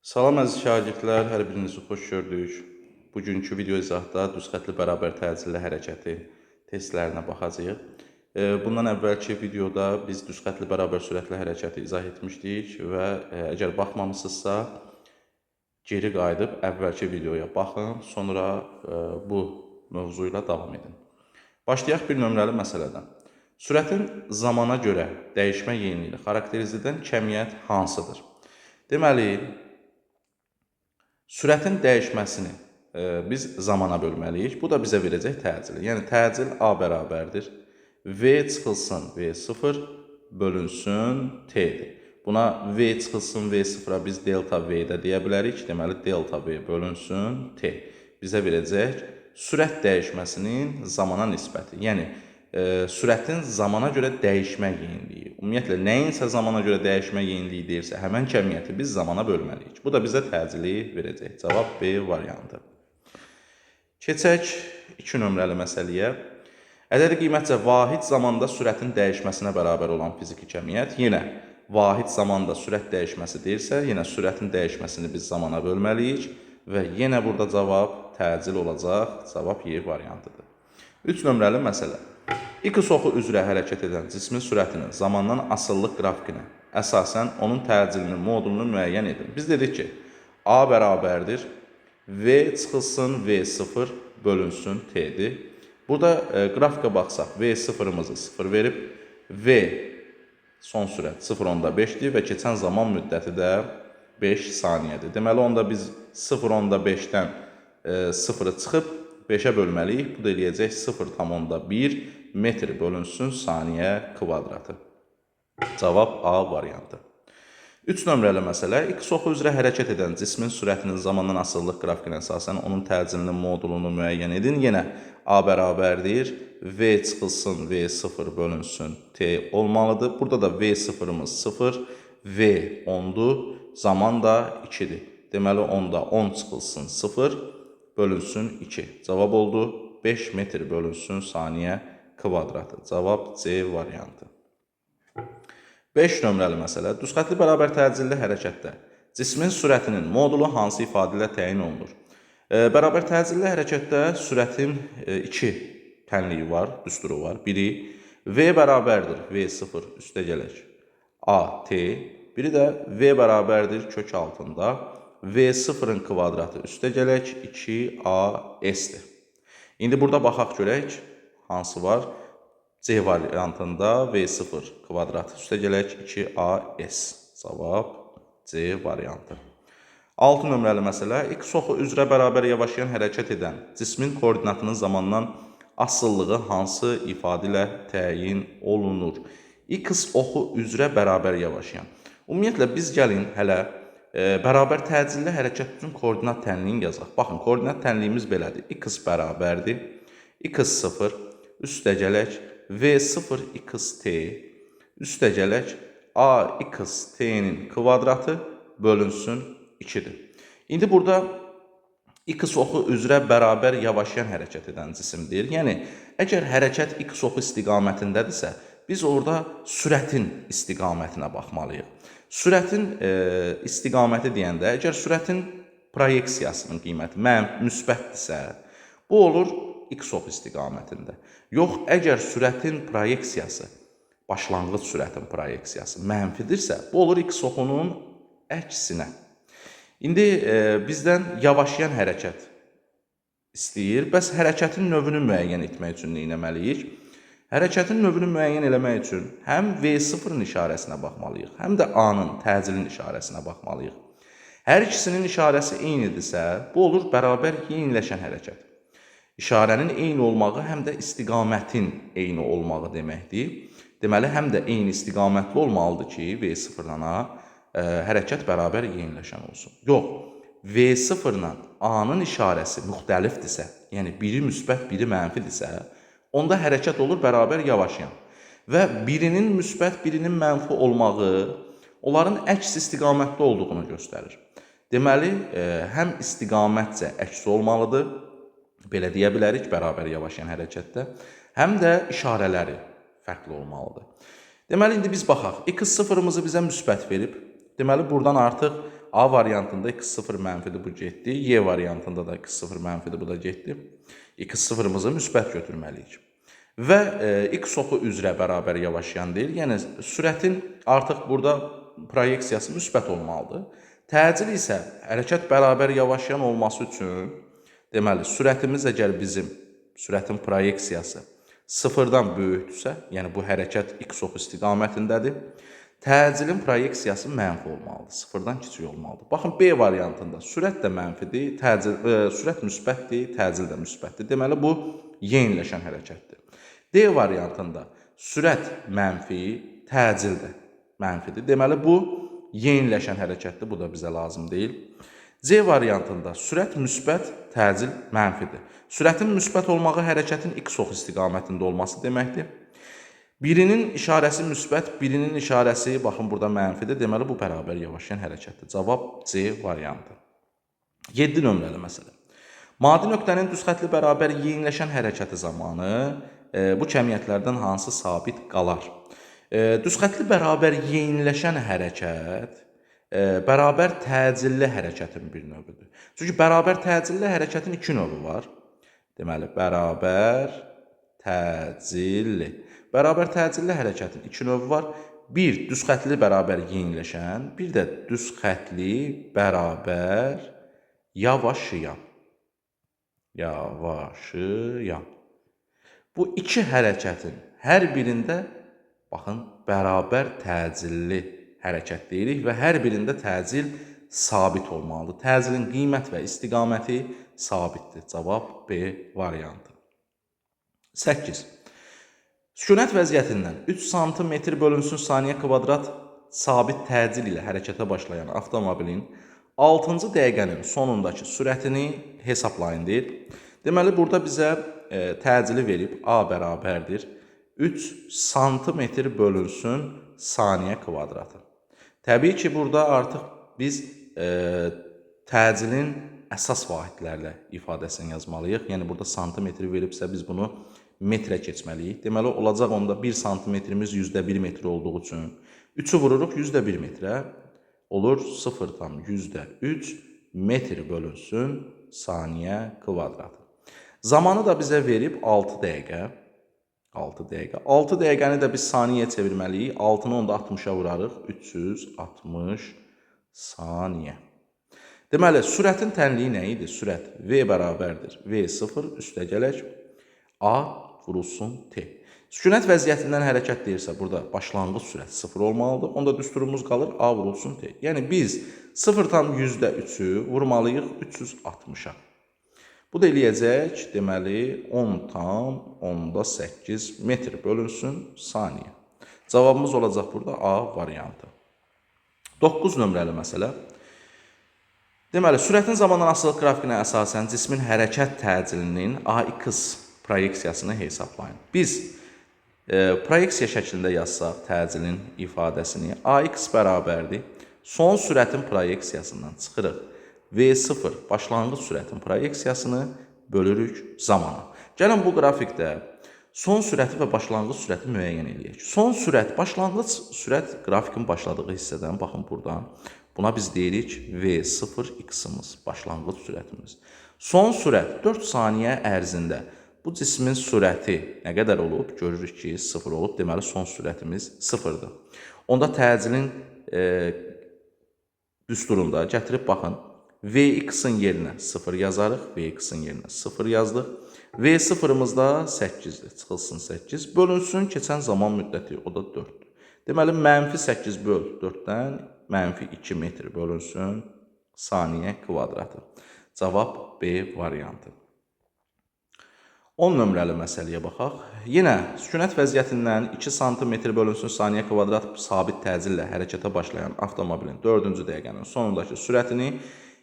Salam əziz şagirdlər, hər birinizi xoş gördük. Bugünkü video izahda düz xətli bərabər təcilli hərəkəti testlərinə baxacağıq. Bundan əvvəlki videoda biz düz xətli bərabər sürətli hərəkəti izah etmişdik və əgər baxmamısınızsa, geri qayıdıb əvvəlki videoya baxın, sonra bu mövzu ilə davam edin. Başlayaq bir nömrəli məsələdən. Sürətin zamana görə dəyişmə yeniliyini xarakterizə edən kəmiyyət hansıdır? Deməli, sürətin dəyişməsini biz zamana bölməliyik. Bu da bizə verəcək təcili. Yəni, təcil A bərabərdir. V çıxılsın V0 bölünsün T-dir. Buna V çıxılsın V0-a biz delta V də deyə bilərik. Deməli, delta V bölünsün T. Bizə verəcək sürət dəyişməsinin zamana nisbəti. Yəni, sürətin zamana görə dəyişmə yeniliyi. Ümumiyyətlə, nəyinsə zamana görə dəyişmə yeniliyi deyirsə, həmən kəmiyyəti biz zamana bölməliyik. Bu da bizə təcili verəcək. Cavab B variantı. Keçək 2 nömrəli məsələyə. Ədədi qiymətcə vahid zamanda sürətin dəyişməsinə bərabər olan fiziki kəmiyyət. Yenə vahid zamanda sürət dəyişməsi deyirsə, yenə sürətin dəyişməsini biz zamana bölməliyik və yenə burada cavab təcil olacaq. Cavab Y variantıdır. 3 nömrəli məsələ. X oxu üzrə hərəkət edən cismin sürətinin zamandan asılılıq qrafikinə əsasən onun təcilinin modulunu müəyyən edin. Biz dedik ki, A bərabərdir V çıxılsın V0 bölünsün T-dir. Burada qrafikə baxsaq, V0-ımızı 0 verib, V son sürət 0,5-dir və keçən zaman müddəti də 5 saniyədir. Deməli, onda biz 0,5-dən 0-ı çıxıb 5-ə bölməliyik. Bu da eləyəcək 0,1 metr bölünsün saniyə kvadratı. Cavab A variantı. 3 nömrəli məsələ. X oxu üzrə hərəkət edən cismin sürətinin zamandan asılılıq qrafikinə əsasən onun təcilinin modulunu müəyyən edin. Yenə A bərabərdir. V çıxılsın V0 bölünsün T olmalıdır. Burada da V0-ımız 0, V 10-dur, zaman da 2-dir. Deməli, onda 10 çıxılsın 0 bölünsün 2. Cavab oldu 5 metr bölünsün saniyə kvadratı. Cavab C variantı. 5 nömrəli məsələ. Düz xətli bərabər təcilli hərəkətdə cismin sürətinin modulu hansı ifadə ilə təyin olunur? Bərabər təcilli hərəkətdə sürətin iki tənliyi var, düsturu var. Biri V bərabərdir V0 üstə gələk A, T. Biri də V bərabərdir kök altında V0-ın kvadratı üstə gələk 2AS-dir. İndi burada baxaq görək hansı var. C variantında V0 kvadratı üstə gələk 2AS. Cavab C variantı. 6 nömrəli məsələ. X oxu üzrə bərabər yavaşlayan hərəkət edən cismin koordinatının zamandan asılılığı hansı ifadə ilə təyin olunur? X oxu üzrə bərabər yavaşlayan. Ümumiyyətlə, biz gəlin hələ bərabər təcilli hərəkət üçün koordinat tənliyini yazaq. Baxın, koordinat tənliyimiz belədir. X bərabərdir. X0 üstə gələk V0 XT üstə gələk AXT-nin kvadratı bölünsün 2-dir. İndi burada X oxu üzrə bərabər yavaşlayan hərəkət edən cisimdir. Yəni, əgər hərəkət X oxu istiqamətindədirsə, biz orada sürətin istiqamətinə baxmalıyıq. Sürətin istiqaməti deyəndə, əgər sürətin proyeksiyasının qiyməti müsbətdirsə, bu olur X oxu istiqamətində. Yox, əgər sürətin proyeksiyası, başlanğıc sürətin proyeksiyası mənfidirsə, bu olur X oxunun əksinə. İndi bizdən yavaşlayan hərəkət istəyir. Bəs hərəkətin növünü müəyyən etmək üçün nə etməliyik? Hərəkətin növünü müəyyən eləmək üçün həm V0-ın işarəsinə baxmalıyıq, həm də A-nın, təcilin işarəsinə baxmalıyıq. Hər ikisinin işarəsi eynidirsə, bu olur bərabər yeniləşən hərəkət. İşarənin eyni olmağı həm də istiqamətin eyni olmağı deməkdir. Deməli, həm də eyni istiqamətli olmalıdır ki, V0-dan A hərəkət bərabər yeniləşən olsun. Yox, V0-la A-nın işarəsi müxtəlifdirsə, yəni biri müsbət, biri mənfidirsə, onda hərəkət olur bərabər yavaşlayan. Və birinin müsbət, birinin mənfi olmağı onların əks istiqamətdə olduğunu göstərir. Deməli, həm istiqamətcə əks olmalıdır, belə deyə bilərik bərabər yavaşlayan hərəkətdə, həm də işarələri fərqli olmalıdır. Deməli, indi biz baxaq. X0-ımızı bizə müsbət verib. Deməli, buradan artıq A variantında x0 mənfidir, bu getdi. Y variantında da x0 mənfidir, bu da getdi. X0-mızı müsbət götürməliyik. Və x oxu üzrə bərabər yavaşlayan deyil. Yəni, sürətin artıq burada proyeksiyası müsbət olmalıdır. Təcil isə hərəkət bərabər yavaşlayan olması üçün, deməli, sürətimiz əgər bizim sürətin proyeksiyası sıfırdan böyükdürsə, yəni bu hərəkət x oxu istiqamətindədir, təcilin proyeksiyası mənfi olmalıdır, sıfırdan kiçik olmalıdır. Baxın, B variantında sürət də mənfidir, sürət müsbətdir, təcil də müsbətdir. Deməli, bu yeniləşən hərəkətdir. D variantında sürət mənfi, təcil də mənfidir. Deməli, bu yeniləşən hərəkətdir, bu da bizə lazım deyil. C variantında sürət müsbət, təcil mənfidir. Sürətin müsbət olmağı hərəkətin x oxu istiqamətində olması deməkdir. Birinin işarəsi müsbət, birinin işarəsi, baxın, burada mənfidir. Deməli, bu bərabər yavaşlayan hərəkətdir. Cavab C variantı. 7 nömrəli məsələ. Maddi nöqtənin düz xətli bərabər yeniləşən hərəkəti zamanı bu kəmiyyətlərdən hansı sabit qalar? Düz xətli bərabər yeniləşən hərəkət bərabər təcilli hərəkətin bir növüdür. Çünki bərabər təcilli hərəkətin iki növü var. Deməli, bərabər təcilli. Bərabər təcilli hərəkətin iki növü var. Bir, düz xətli bərabər yeniləşən, bir də düz xətli bərabər yavaşıyan. Yavaşıyan. Bu iki hərəkətin hər birində, baxın, bərabər təcilli hərəkət deyirik və hər birində təcil sabit olmalıdır. Təcilin qiymət və istiqaməti sabitdir. Cavab B variantı. 8. Sükunət vəziyyətindən 3 sm bölünsün saniyə kvadrat sabit təcil ilə hərəkətə başlayan avtomobilin 6-cı dəqiqənin sonundakı sürətini hesablayın deyir. Deməli, burada bizə təcili verib A bərabərdir 3 sm bölünsün saniyə kvadratı. Təbii ki, burada artıq biz təcilin əsas vahidlərlə ifadəsini yazmalıyıq. Yəni, burada santimetri veribsə, biz bunu metrə keçməliyik. Deməli, olacaq onda 1 santimetrimiz 1/1 metr olduğu üçün 3-ü vururuq 1/1 metrə. Olur 0,3 metr bölünsün saniyə kvadratı. Zamanı da bizə verib 6 dəqiqə. 6 dəqiqə. 6 dəqiqəni də biz saniyəyə çevirməliyik. 6-nı onda 60-a vurarıq. 360 saniyə. Deməli, sürətin tənliyi nə idi? Sürət V bərabərdir. V0 üstə gələk. A vurulsun T. Sükunət vəziyyətindən hərəkət deyirsə, burada başlanğıc sürət 0 olmalıdır. Onda düsturumuz qalır A vurulsun T. Yəni, biz 0,3-ü vurmalıyıq 360-a. Bu da eləyəcək, deməli, 10,8 metr bölünsün saniyə. Cavabımız olacaq burada A variantı. 9 nömrəli məsələ. Deməli, sürətin zamandan asılılıq qrafikinə əsasən cismin hərəkət təcilinin AX proyeksiyasını hesablayın. Biz proyeksiya şəklində yazsaq təcilin ifadəsini AX bərabərdir. Son sürətin proyeksiyasından çıxırıq. V0 başlanğıc sürətin proyeksiyasını bölürük zamana. Gəlin bu qrafikdə son sürəti və başlanğıc sürəti müəyyən eləyək. Son sürət, başlanğıc sürət qrafikin başladığı hissədən, baxın buradan. Buna biz deyirik V0 x-imiz, başlanğıc sürətimiz. Son sürət 4 saniyə ərzində bu cismin sürəti nə qədər olub? Görürük ki, 0 olub. Deməli, son sürətimiz 0-dır. Onda təcilin düsturunda gətirib baxın, Vx-in yerinə 0 yazarıq. Vx-in yerinə 0 yazdıq. V0-ımız da 8-dir. Çıxılsın 8. Bölünsün keçən zaman müddəti, o da 4-dür. Deməli, mənfi 8 böl 4-dən mənfi 2 metr bölünsün saniyə kvadratı. Cavab B variantı. 10 nömrəli məsələyə baxaq. Yenə sükunət vəziyyətindən 2 sm bölünsün saniyə kvadrat sabit təcillə hərəkətə başlayan avtomobilin 4-cü dəqiqənin sonundakı sürətini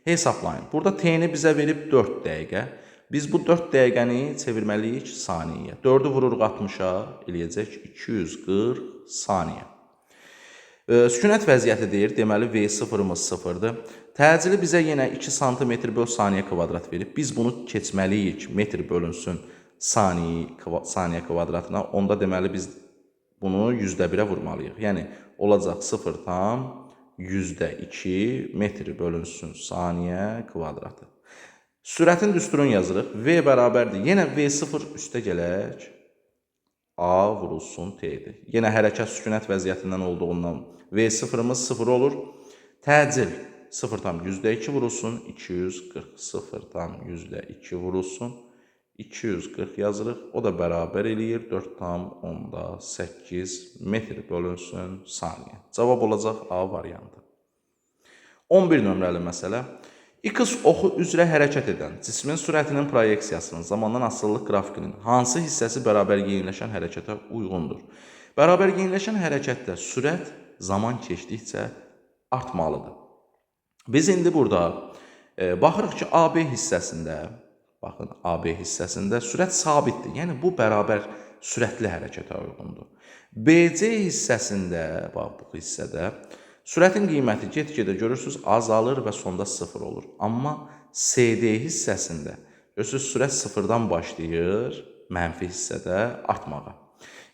hesablayın. Burada T-ni bizə verib 4 dəqiqə. Biz bu 4 dəqiqəni çevirməliyik saniyəyə. 4-ü vururuq 60-a, eləyəcək 240 saniyə. Sükunət vəziyyəti deyir, deməli V0-ımız 0-dır. Təcili bizə yenə 2 sm böl saniyə kvadrat verib. Biz bunu keçməliyik, metr bölünsün saniyə kvadratına. Onda deməli biz bunu 1/1-ə vurmalıyıq. Yəni olacaq 0,3 1,2 metr bölünsün saniyə kvadratı. Sürətin düsturunu yazırıq. V bərabərdir. Yenə V0 üstə gələk. A vurulsun T-dir. Yenə hərəkət sükunət vəziyyətindən olduğundan V0-ımız 0 olur. Təcil 0,2 vurulsun 240. 0,2 vurulsun 240 yazırıq. O da bərabər eləyir 4,8 metr bölünsün saniyə. Cavab olacaq A variantı. 11 nömrəli məsələ. X oxu üzrə hərəkət edən cismin sürətinin proyeksiyasının zamandan asılılıq qrafikinin hansı hissəsi bərabər yeniləşən hərəkətə uyğundur? Bərabər yeniləşən hərəkətdə sürət zaman keçdikcə artmalıdır. Biz indi burada baxırıq ki, AB hissəsində, baxın, AB hissəsində sürət sabitdir. Yəni bu bərabər sürətli hərəkətə uyğundur. BC hissəsində, bax bu hissədə sürətin qiyməti get-gedə görürsünüz azalır və sonda 0 olur. Amma CD hissəsində görürsünüz sürət sıfırdan başlayır mənfi hissədə artmağa.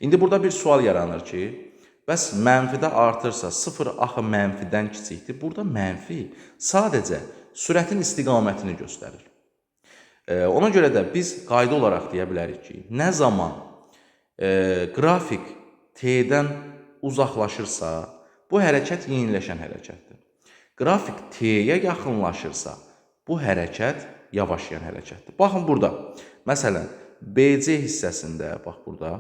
İndi burada bir sual yaranır ki, bəs mənfidə artırsa 0 axı mənfidən kiçikdir. Burada mənfi sadəcə sürətin istiqamətini göstərir. Ona görə də biz qayda olaraq deyə bilərik ki, nə zaman qrafik T-dən uzaqlaşırsa, bu hərəkət yeniləşən hərəkətdir. Qrafik T-yə yaxınlaşırsa, bu hərəkət yavaşlayan hərəkətdir. Baxın burada, məsələn, BC hissəsində, bax burada,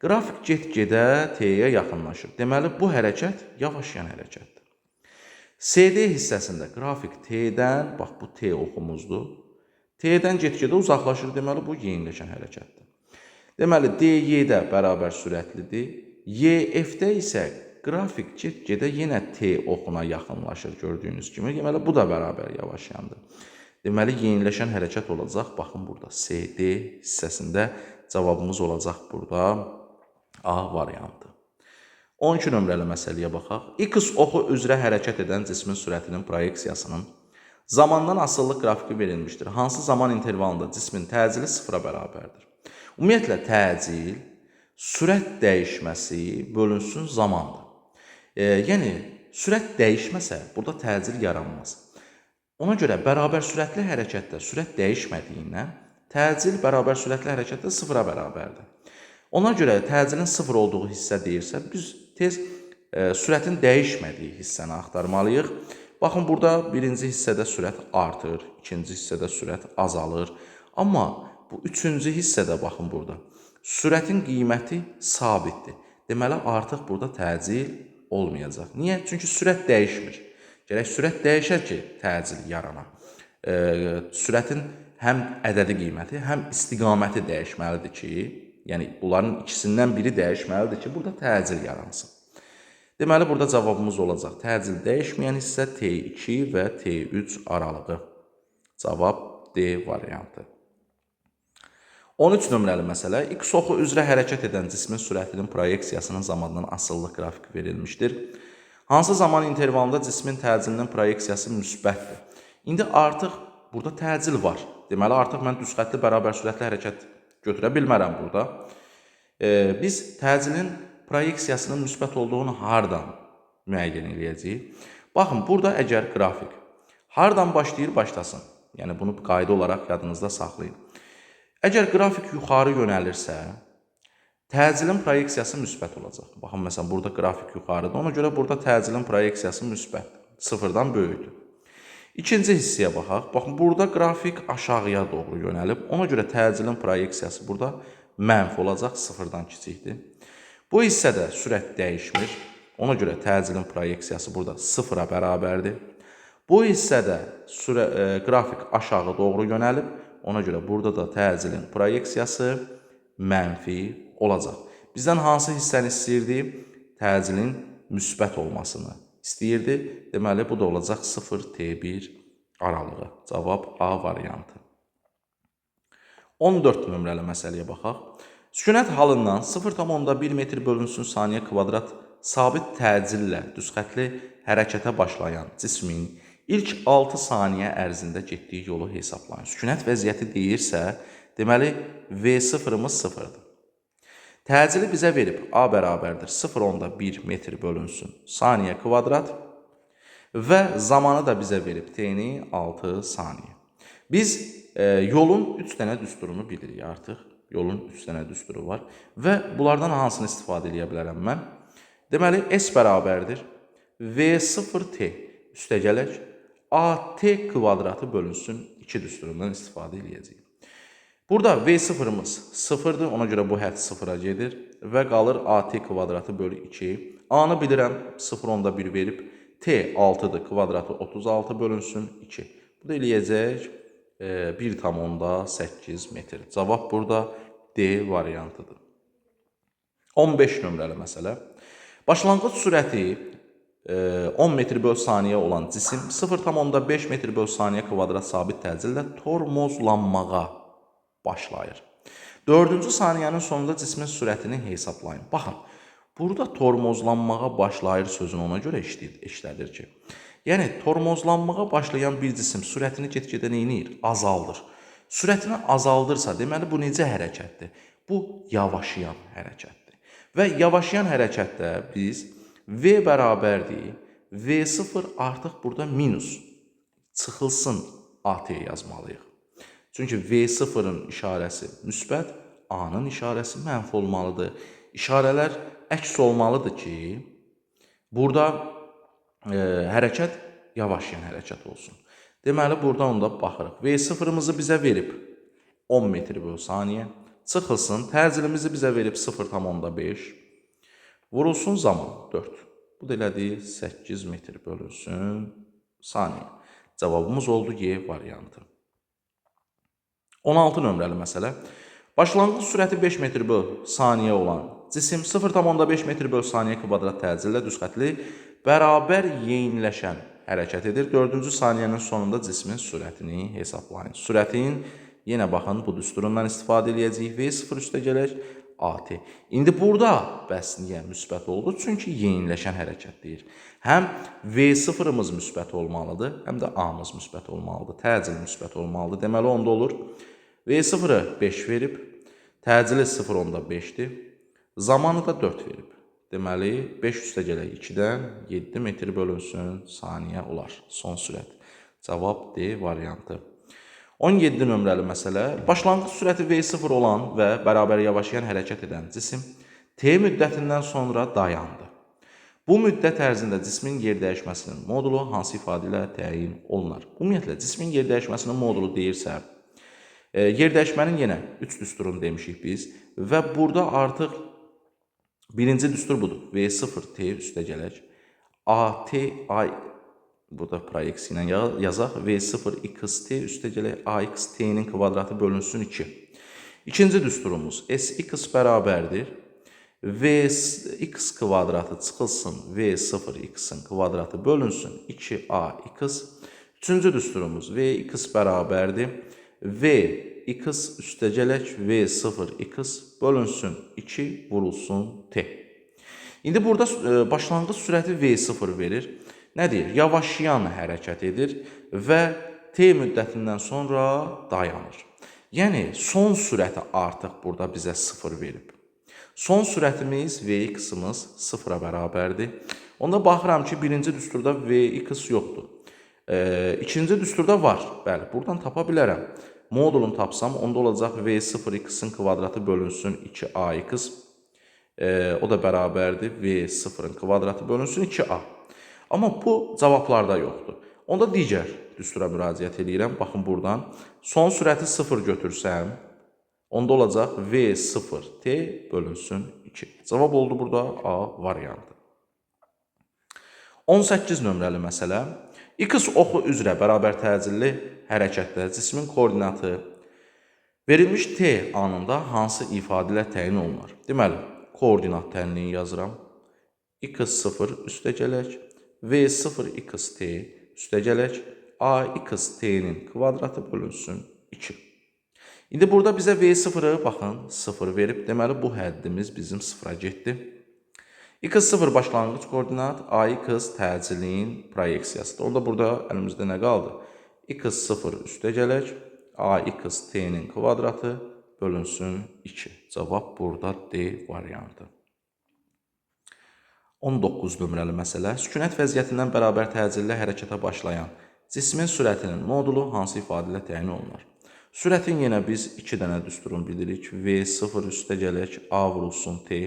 qrafik get-gedə T-yə yaxınlaşır. Deməli, bu hərəkət yavaşlayan hərəkətdir. CD hissəsində qrafik T-dən, bax bu T oxumuzdur, T-dən get-gedə uzaqlaşır, deməli, bu yeniləşən hərəkətdir. Deməli, DY-də bərabər sürətlidir, YF-də isə qrafik get-gedə yenə T oxuna yaxınlaşır gördüyünüz kimi. Deməli, bu da bərabər yavaşlayandır. Deməli, yeniləşən hərəkət olacaq. Baxın burada CD hissəsində cavabımız olacaq burada A variantı. 12 nömrəli məsələyə baxaq. X oxu üzrə hərəkət edən cismin sürətinin proyeksiyasının zamandan asılılıq qrafiki verilmişdir. Hansı zaman intervalında cismin təcili sıfıra bərabərdir? Ümumiyyətlə, təcil sürət dəyişməsi bölünsün zamandır. Yəni, sürət dəyişməsə, burada təcil yaranmaz. Ona görə bərabər sürətli hərəkətdə sürət dəyişmədiyindən təcil bərabər sürətli hərəkətdə sıfıra bərabərdir. Ona görə təcilin sıfır olduğu hissə deyirsə, biz tez sürətin dəyişmədiyi hissəni axtarmalıyıq. Baxın, burada birinci hissədə sürət artır, ikinci hissədə sürət azalır. Amma bu üçüncü hissədə baxın burada, sürətin qiyməti sabitdir. Deməli, artıq burada təcil olmayacaq. Niyə? Çünki sürət dəyişmir. Gərək sürət dəyişər ki, təcil yarana. Sürətin həm ədədi qiyməti, həm istiqaməti dəyişməlidir ki, yəni bunların ikisindən biri dəyişməlidir ki, burada təcil yaransın. Deməli, burada cavabımız olacaq. Təcil dəyişməyən hissə T2 və T3 aralığı. Cavab D variantı. 13 nömrəli məsələ. X oxu üzrə hərəkət edən cismin sürətinin proyeksiyasının zamandan asılılıq qrafiki verilmişdir. Hansı zaman intervalında cismin təcilinin proyeksiyası müsbətdir? İndi artıq burada təcil var. Deməli, artıq mən düz xəttli bərabər sürətli hərəkət götürə bilmərəm burada. Biz təcilin proyeksiyasının müsbət olduğunu hardan müəyyən eləyəcəyik? Baxın, burada əgər qrafik hardan başlayır, başlasın. Yəni, bunu qayda olaraq yadınızda saxlayın. Əgər qrafik yuxarı yönəlirsə, təcilin proyeksiyası müsbət olacaq. Baxın, məsələn, burada qrafik yuxarıdır. Ona görə burada təcilin proyeksiyası müsbətdir. Sıfırdan böyükdür. İkinci hissəyə baxaq. Baxın, burada qrafik aşağıya doğru yönəlib. Ona görə təcilin proyeksiyası burada mənfi olacaq, sıfırdan kiçikdir. Bu hissədə sürət dəyişmir. Ona görə təcilin proyeksiyası burada sıfıra bərabərdir. Bu hissədə qrafik aşağı doğru yönəlib. Ona görə burada da təcilin proyeksiyası mənfi olacaq. Bizdən hansı hissəni istəyirdi? Təcilin müsbət olmasını istəyirdi. Deməli, bu da olacaq 0-T1 aralığı. Cavab A variantı. 14 nömrəli məsələyə baxaq. Sükunət halından 0,1 metr bölünsün saniyə kvadrat sabit təcillə düzxətli hərəkətə başlayan cismin ilk 6 saniyə ərzində getdiyi yolu hesablayın. Sükunət vəziyyəti deyirsə, deməli V0-ımız 0-dır. Təcili bizə verib A bərabərdir 0,1 metr bölünsün saniyə kvadrat. Və zamanı da bizə verib T-ni 6 saniyə. Biz yolun 3 dənə düsturunu bilirik artıq. Yolun 3 dənə düsturu var və bunlardan hansını istifadə eləyə bilərəm mən? Deməli, S bərabərdir V0T üstə gələk AT kvadratı bölünsün 2 düsturundan istifadə eləyəcəyik. Burada V0-ımız 0-dır, ona görə bu hədd 0-a gedir və qalır AT kvadratı bölü 2. A-nı bilirəm, 0,1 verib, T 6-dır, kvadratı 36 bölünsün 2. Bu da eləyəcək 1,8 metr. Cavab burada D variantıdır. 15 nömrəli məsələ. Başlanğıc sürəti 10 metr böl saniyə olan cisim 0,5 metr böl saniyə kvadrat sabit təcillə tormozlanmağa başlayır. 4-cü saniyənin sonunda cismin sürətini hesablayın. Baxın, burada tormozlanmağa başlayır sözünü ona görə işlədir ki, yəni tormozlanmağa başlayan bir cisim sürətini get-gedə nə edir? Azaldır. Sürətini azaldırsa, deməli bu necə hərəkətdir? Bu yavaşıyan hərəkətdir. Və yavaşıyan hərəkətdə biz V bərabərdir V0 artıq burada minus çıxılsın AT yazmalıyıq. Çünki V0-ın işarəsi müsbət, A-nın işarəsi mənfi olmalıdır. İşarələr əks olmalıdır ki, burada hərəkət yavaşlayan hərəkət olsun. Deməli, burada onda baxırıq. V0-ımızı bizə verib 10 metr böl saniyə. Çıxılsın, təcilimizi bizə verib 0,5. Vurulsun zaman 4. Bu da elədir 8 metr bölünsün saniyə. Cavabımız oldu G variantı. 16 nömrəli məsələ. Başlanğıc sürəti 5 metr böl saniyə olan cisim 0,5 metr böl saniyə kvadrat təcillə düz xətli bərabər yeyinləşən hərəkət edir. 4-cü saniyənin sonunda cismin sürətini hesablayın. Sürətin yenə baxın bu düsturundan istifadə eləyəcəyik. V0 üstə gələk AT. İndi burada bəs niyə müsbət oldu? Çünki yeyinləşən hərəkət deyir. Həm V0-ımız müsbət olmalıdır, həm də A-mız müsbət olmalıdır. Təcil müsbət olmalıdır. Deməli onda olur. V0-ı 5 verib, təcili 0,5-dir. Zamanı da 4 verib. Deməli 5 üstə gələk 2-dən 7 metr bölünsün saniyə olar. Son sürət. Cavab D variantı. 17 nömrəli məsələ. Başlanğıc sürəti V0 olan və bərabər yavaşlayan hərəkət edən cisim T müddətindən sonra dayandı. Bu müddət ərzində cismin yer dəyişməsinin modulu hansı ifadə ilə təyin olunar? Ümumiyyətlə, cismin yer dəyişməsinin modulu deyirsə, yer dəyişmənin yenə 3 düsturunu demişik biz və burada artıq birinci düstur budur. V0 T üstə gələk. A, T, A, burada proyeksiya ilə yazaq. V0 X T üstə gələk. A, X T-nin kvadratı bölünsün 2. İkinci düsturumuz SX bərabərdir. V X kvadratı çıxılsın V0 X-in kvadratı bölünsün 2AX. Üçüncü düsturumuz VX bərabərdir. V X üstə gələk V0 X bölünsün 2 vurulsun T. İndi burada başlanğıc sürəti V0 verir. Nə deyir? Yavaşlayan hərəkət edir və T müddətindən sonra dayanır. Yəni son sürəti artıq burada bizə 0 verib. Son sürətimiz Vx-imiz 0-a bərabərdir. Onda baxıram ki, birinci düsturda Vx yoxdur. İkinci düsturda var. Bəli, buradan tapa bilərəm. Modulunu tapsam, onda olacaq V0x-in kvadratı bölünsün 2ax. O da bərabərdir V0-ın kvadratı bölünsün 2a. Amma bu cavablarda yoxdur. Onda digər düstura müraciət eləyirəm. Baxın buradan. Son sürəti 0 götürsəm, onda olacaq V0t bölünsün 2. Cavab oldu burada A variantı. 18 nömrəli məsələ. X oxu üzrə bərabər təcilli hərəkətdə cismin koordinatı verilmiş T anında hansı ifadə ilə təyin olunar? Deməli, koordinat tənliyini yazıram. X0 üstə gələk, V0 XT üstə gələk, AXT-nin kvadratı bölünsün 2. İndi burada bizə V0-ı baxın 0 verib. Deməli, bu həddimiz bizim 0-a getdi. X0 başlanğıc koordinat, AX təcilin proyeksiyasıdır. Onda burada əlimizdə nə qaldı? X0 üstə gələk, AXT-nin kvadratı bölünsün 2. Cavab burada D variantı. 19 nömrəli məsələ. Sükunət vəziyyətindən bərabər təcillə hərəkətə başlayan cismin sürətinin modulu hansı ifadə ilə təyin olunar? Sürətin yenə biz 2 dənə düsturunu bilirik. V0 üstə gələk, A vurulsun T.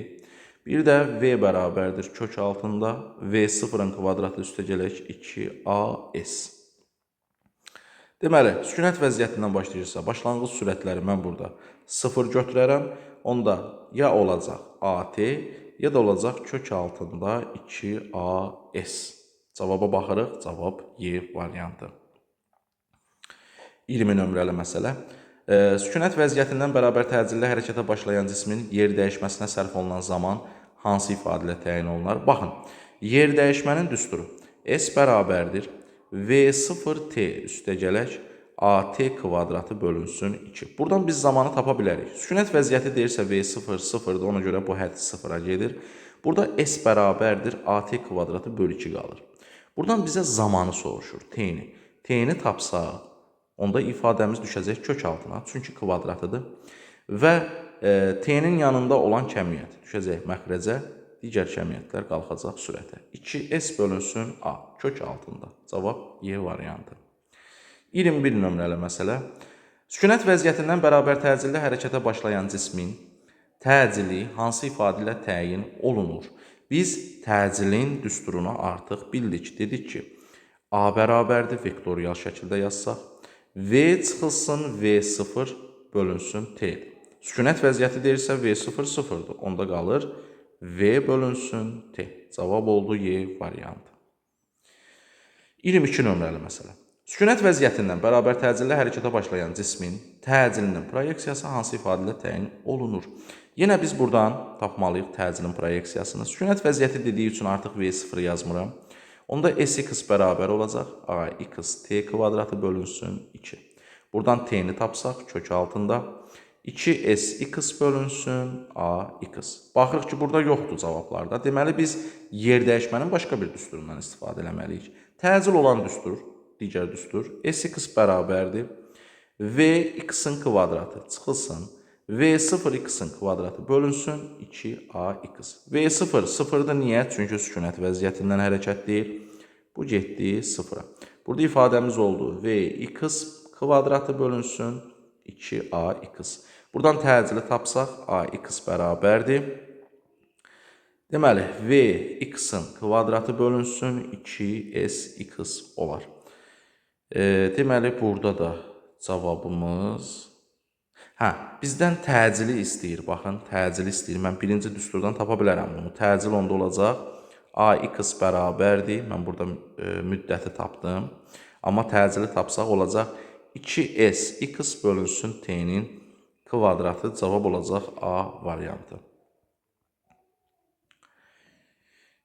Bir də V bərabərdir kök altında V0-ın kvadratı üstə gələk 2AS. Deməli, sükunət vəziyyətindən başlayırsa, başlanğıc sürətləri mən burada 0 götürərəm. Onda ya olacaq AT, ya da olacaq kök altında 2AS. Cavaba baxırıq, cavab Y variantı. 20 nömrəli məsələ. Sükunət vəziyyətindən bərabər təcillə hərəkətə başlayan cismin yer dəyişməsinə sərf olunan zaman hansı ifadə ilə təyin olunar? Baxın, yer dəyişmənin düsturu S bərabərdir V0T üstə gələk AT kvadratı bölünsün 2. Buradan biz zamanı tapa bilərik. Sükunət vəziyyəti deyirsə V0 0-dır, ona görə bu hədd 0-a gedir. Burada S bərabərdir AT kvadratı bölü 2 qalır. Buradan bizə zamanı soruşur, T-ni. T-ni tapsaq, onda ifadəmiz düşəcək kök altına, çünki kvadratıdır. Və T-nin yanında olan kəmiyyət düşəcək məxrəcə, digər kəmiyyətlər qalxacaq sürətə. 2S bölünsün A, kök altında. Cavab Y variantı. 21 nömrəli məsələ. Sükunət vəziyyətindən bərabər təcillə hərəkətə başlayan cismin təcili hansı ifadə ilə təyin olunur? Biz təcilin düsturunu artıq bildik. Dedik ki, A bərabərdir, vektorial şəkildə yazsaq. V çıxılsın V0 bölünsün T. Sükunət vəziyyəti deyirsə V0 0-dır. Onda qalır V bölünsün T. Cavab oldu Y variantı. 22 nömrəli məsələ. Sükunət vəziyyətindən bərabər təcillə hərəkətə başlayan cismin təcilinin proyeksiyası hansı ifadə ilə təyin olunur? Yenə biz buradan tapmalıyıq təcilin proyeksiyasını. Sükunət vəziyyəti dediyi üçün artıq V0 yazmıram. Onda Sx bərabər olacaq. AX T kvadratı bölünsün 2. Buradan T-ni tapsaq kök altında 2Sx bölünsün AX. Baxırıq ki, burada yoxdur cavablarda. Deməli, biz yer dəyişmənin başqa bir düsturundan istifadə eləməliyik. Təcil olan düstur, digər düstur Sx bərabərdir. Vx-in kvadratı çıxılsın. V0x-in kvadratı bölünsün 2ax. V0 sıfırdır. Niyə? Çünki sükunət vəziyyətindən hərəkət deyil. Bu getdi sıfıra. Burada ifadəmiz oldu. Vx kvadratı bölünsün 2ax. Buradan təcili tapsaq ax bərabərdir. Deməli, Vx-in kvadratı bölünsün 2sx olar. Deməli, burada da cavabımız... Hə, bizdən təcili istəyir. Baxın, təcili istəyir. Mən birinci düsturdan tapa bilərəm bunu. Təcil onda olacaq. AX bərabərdir. Mən burada müddəti tapdım. Amma təcili tapsaq olacaq 2S x bölünsün T-nin kvadratı. Cavab olacaq A variantı.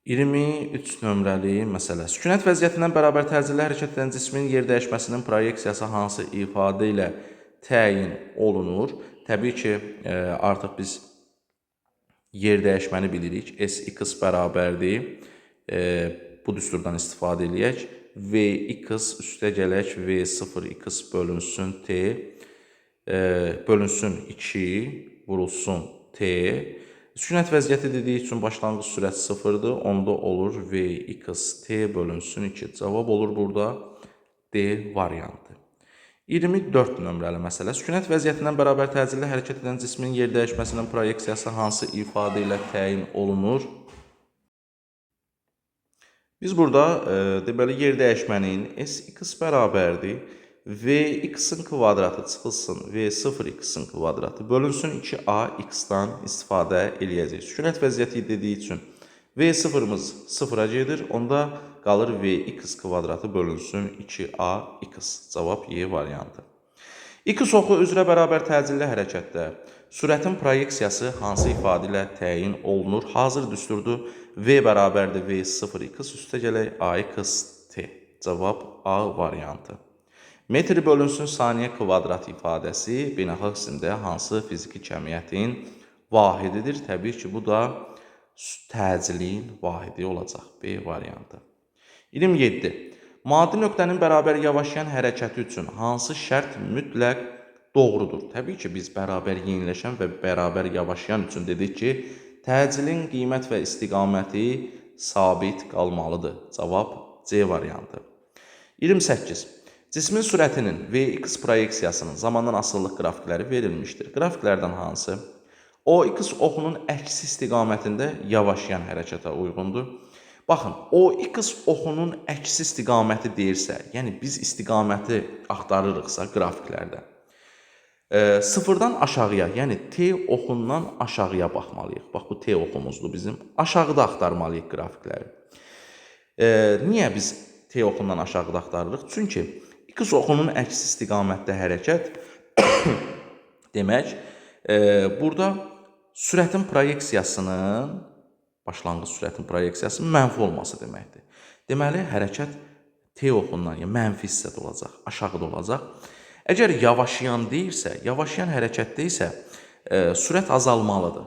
23 nömrəli məsələ. Sükunət vəziyyətindən bərabər təcillə hərəkət edən cismin yer dəyişməsinin proyeksiyası hansı ifadə ilə təyin olunur? Təbii ki, artıq biz yer dəyişməni bilirik. Sx bərabərdir. Bu düsturdan istifadə eləyək. Vx üstə gələk V0x bölünsün T bölünsün 2 vurulsun T. Sükunət vəziyyəti dediyi üçün başlanğıc sürət 0-dır. Onda olur Vx T bölünsün 2. Cavab olur burada D variantı. 24 nömrəli məsələ. Sükunət vəziyyətindən bərabər təcillə hərəkət edən cismin yer dəyişməsinin proyeksiyası hansı ifadə ilə təyin olunur? Biz burada deməli yer dəyişmənin Sx bərabərdir. Vx-in kvadratı çıxılsın V0x-in kvadratı bölünsün 2ax-dan istifadə eləyəcəyik. Sükunət vəziyyəti dediyi üçün V0-ımız 0-a gedir. Onda qalır Vx kvadratı bölünsün 2ax. Cavab Y variantı. X oxu üzrə bərabər təcilli hərəkətdə sürətin proyeksiyası hansı ifadə ilə təyin olunur? Hazır düsturdur. V bərabərdir V0x üstə gələk ax t. Cavab A variantı. Metr bölünsün saniyə kvadrat ifadəsi beynəlxalq sistemdə hansı fiziki kəmiyyətin vahididir? Təbii ki, bu da təcilin vahidi olacaq. B variantı. 27. Maddi nöqtənin bərabər yavaşlayan hərəkəti üçün hansı şərt mütləq doğrudur? Təbii ki, biz bərabər yeniləşən və bərabər yavaşlayan üçün dedik ki, təcilin qiymət və istiqaməti sabit qalmalıdır. Cavab C variantı. 28. Cismin sürətinin Vx proyeksiyasının zamandan asılılıq qrafikləri verilmişdir. Qrafiklərdən hansı? OX oxunun əksi istiqamətində yavaşlayan hərəkətə uyğundur. Baxın, OX oxunun əksi istiqaməti deyirsə, yəni biz istiqaməti axtarırıqsa qrafiklərdə, sıfırdan aşağıya, yəni T oxundan aşağıya baxmalıyıq. Bax, bu T oxumuzdur bizim. Aşağıda axtarmalıyıq qrafikləri. Niyə biz T oxundan aşağıda axtarırıq? Çünki X oxunun əksi istiqamətdə hərəkət demək, burada sürətin proyeksiyasının, başlanğıc sürətin proyeksiyasının mənfi olması deməkdir. Deməli, hərəkət T oxundan, yəni mənfi hissədə olacaq, aşağıda olacaq. Əgər yavaşlayan deyirsə, yavaşlayan hərəkətdə isə sürət azalmalıdır.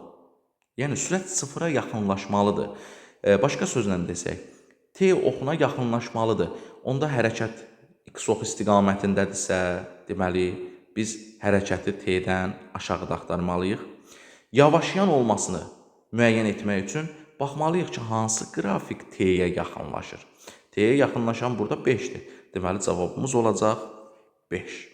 Yəni, sürət sıfıra yaxınlaşmalıdır. Başqa sözlə desək, T oxuna yaxınlaşmalıdır. Onda hərəkət X oxu istiqamətindədirsə, deməli, biz hərəkəti T-dən aşağıda axtarmalıyıq. Yavaşlayan olmasını müəyyən etmək üçün baxmalıyıq ki, hansı qrafik T-yə yaxınlaşır. T-yə yaxınlaşan burada 5-dir. Deməli, cavabımız olacaq 5.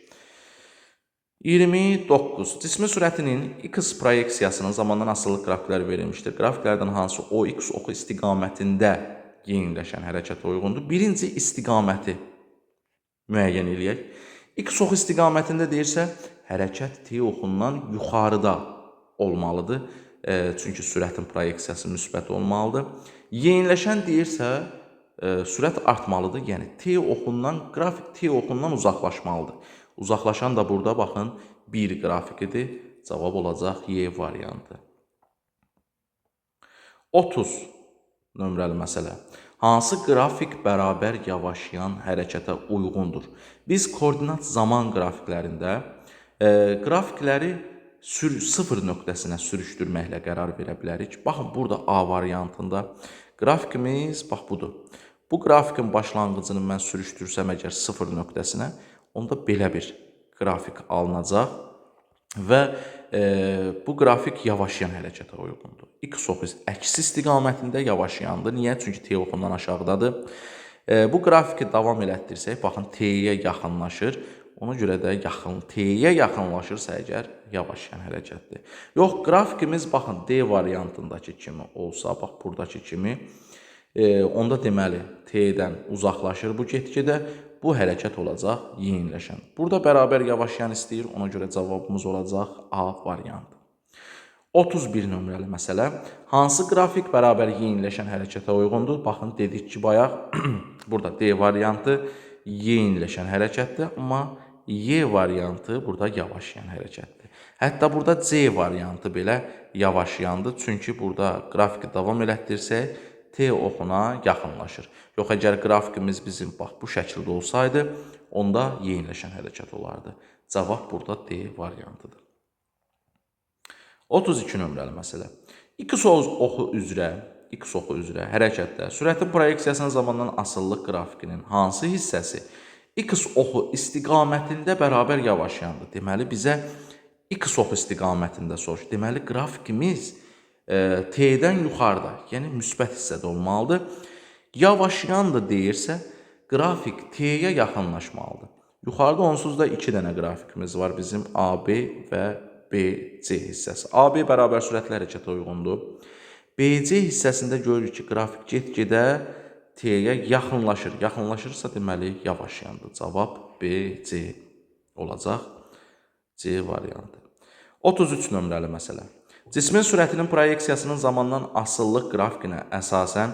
29. Cismin sürətinin X proyeksiyasının zamandan asılılıq qrafikləri verilmişdir. Qrafiklərdən hansı OX oxu istiqamətində yeniləşən hərəkətə uyğundur? Birinci istiqaməti müəyyən eləyək. X oxu istiqamətində deyirsə, hərəkət T oxundan yuxarıda olmalıdır. Çünki sürətin proyeksiyası müsbət olmalıdır. Yeniləşən deyirsə, sürət artmalıdır. Yəni T oxundan, qrafik T oxundan uzaqlaşmalıdır. Uzaqlaşan da burada baxın 1 qrafikidir. Cavab olacaq Y variantı. 30 nömrəli məsələ. Hansı qrafik bərabər yavaşlayan hərəkətə uyğundur? Biz koordinat zaman qrafiklərində qrafikləri sıfır nöqtəsinə sürüşdürməklə qərar verə bilərik. Baxın, burada A variantında qrafikimiz bax budur. Bu qrafikin başlanğıcını mən sürüşdürsəm əgər sıfır nöqtəsinə, onda belə bir qrafik alınacaq və bu qrafik yavaşlayan hərəkətə uyğundur. X oxu əksi istiqamətində yavaşlayandır. Niyə? Çünki T oxundan aşağıdadır. Bu qrafiki davam elətdirsək, baxın T-yə yaxınlaşır. Ona görə də T-yə yaxınlaşırsa əgər yavaşlayan hərəkətdir. Yox, qrafikimiz baxın D variantındakı kimi olsa, bax buradakı kimi, onda deməli T-dən uzaqlaşır bu get-gedə. Bu hərəkət olacaq yeniləşən. Burada bərabər yavaşlayan istəyir, ona görə cavabımız olacaq A variantı. 31 nömrəli məsələ. Hansı qrafik bərabər yeniləşən hərəkətə uyğundur? Baxın, dedik ki, bayaq burada D variantı yeniləşən hərəkətdir, amma Y variantı burada yavaşlayan hərəkətdir. Hətta burada C variantı belə yavaşlayandır. Çünki burada qrafiki davam elətdirsək, T oxuna yaxınlaşır. Yox, əgər qrafikimiz bizim bax bu şəkildə olsaydı, onda yeniləşən hərəkət olardı. Cavab burada D variantıdır. 32 nömrəli məsələ. X oxu üzrə hərəkətdə sürətin proyeksiyasının zamandan asılılıq qrafikinin hansı hissəsi X oxu istiqamətində bərabər yavaşlayandır? Deməli, bizə X oxu istiqamətində soruşur. Deməli, qrafikimiz T-dən yuxarıda, yəni müsbət hissədə olmalıdır. Yavaşlayan da deyirsə, qrafik T-yə yaxınlaşmalıdır. Yuxarıda onsuz da 2 dənə qrafikimiz var bizim AB və BC hissəsi. AB bərabər sürətli hərəkətə uyğundur. BC hissəsində görürük ki, qrafik get-gedə T-yə yaxınlaşır. Yaxınlaşırsa, deməli, yavaşlayandır. Cavab BC olacaq. C variantı. 33 nömrəli məsələ. Cismin sürətinin proyeksiyasının zamandan asılılıq qrafikinə əsasən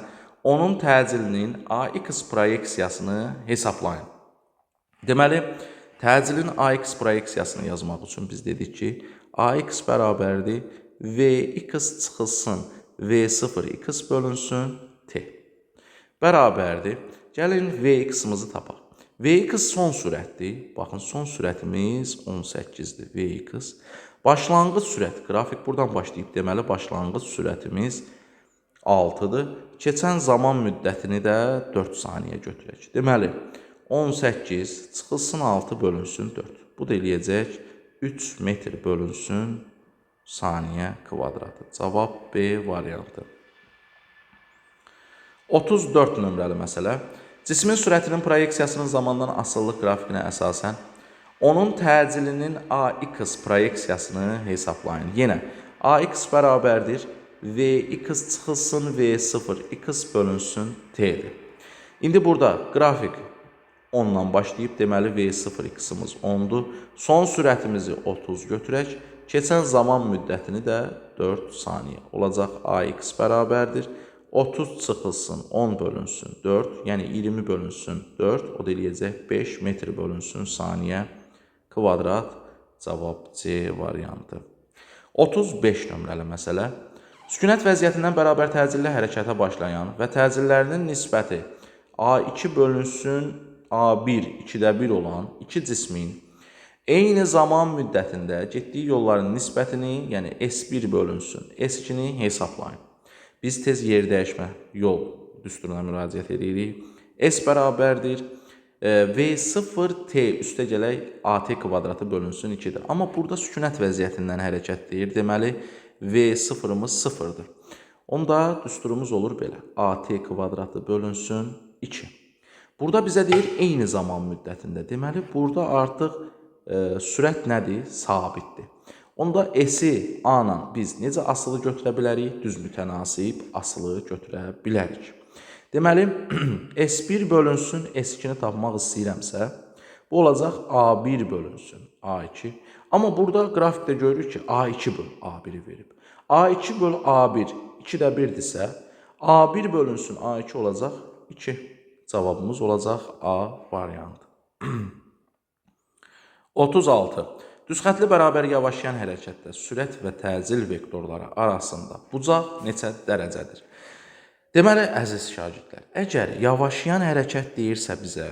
onun təcilinin AX proyeksiyasını hesablayın. Deməli, təcilin AX proyeksiyasını yazmaq üçün biz dedik ki, AX bərabərdir VX çıxılsın V0 X bölünsün T. Bərabərdir. Gəlin VX-imizi tapaq. VX son sürətdir. Baxın, son sürətimiz 18-dir. VX. Başlanğıc sürət, qrafik buradan başlayıb, deməli, başlanğıc sürətimiz 6-dır. Keçən zaman müddətini də 4 saniyə götürək. Deməli, 18 çıxılsın 6 bölünsün 4. Bu da eləyəcək 3 metr bölünsün saniyə kvadratı. Cavab B variantı. 34 nömrəli məsələ. Cismin sürətinin proyeksiyasının zamandan asılılıq qrafikinə əsasən onun təcilinin AX proyeksiyasını hesablayın. Yenə AX bərabərdir VX çıxılsın V0 X bölünsün T-dir. İndi burada qrafik 10-dan başlayıb, deməli V0 X-imiz 10-dur. Son sürətimizi 30 götürək. Keçən zaman müddətini də 4 saniyə olacaq. AX bərabərdir 30 çıxılsın 10 bölünsün 4, yəni 20 bölünsün 4, o da eləyəcək 5 metr bölünsün saniyə kvadrat. Cavab C variantı. 35 nömrəli məsələ. Sükunət vəziyyətindən bərabər təcilli hərəkətə başlayan və təcillərinin nisbəti A2 bölünsün A1 2-də 1 olan iki cismin eyni zaman müddətində getdiyi yolların nisbətini, yəni S1 bölünsün S2-ni hesablayın. Biz tez yer dəyişmə yol düsturuna müraciət edirik. S bərabərdir V0T üstə gələk AT kvadratı bölünsün 2-dir. Amma burada sükunət vəziyyətindən hərəkət deyir. Deməli, V0-ımız 0-dır. Onda düsturumuz olur belə. AT kvadratı bölünsün 2. Burada bizə deyir eyni zaman müddətində. Deməli, burada artıq sürət nədir? Sabitdir. Onda S-i A-la biz necə asılı götürə bilərik? Düz mütənasib asılı götürə bilərik. Deməli, S1 bölünsün S2-ni tapmaq istəyirəmsə, bu olacaq A1 bölünsün A2. Amma burada qrafikdə görürük ki, A2 böl A1-i verib. A2 böl A1 2-də 1-dirsə, A1 bölünsün A2 olacaq 2. Cavabımız olacaq A variantı. 36. Düzxətli bərabər yavaşlayan hərəkətdə sürət və təcil vektorları arasında bucaq neçə dərəcədir? Deməli, əziz şagirdlər, əgər yavaşlayan hərəkət deyirsə bizə,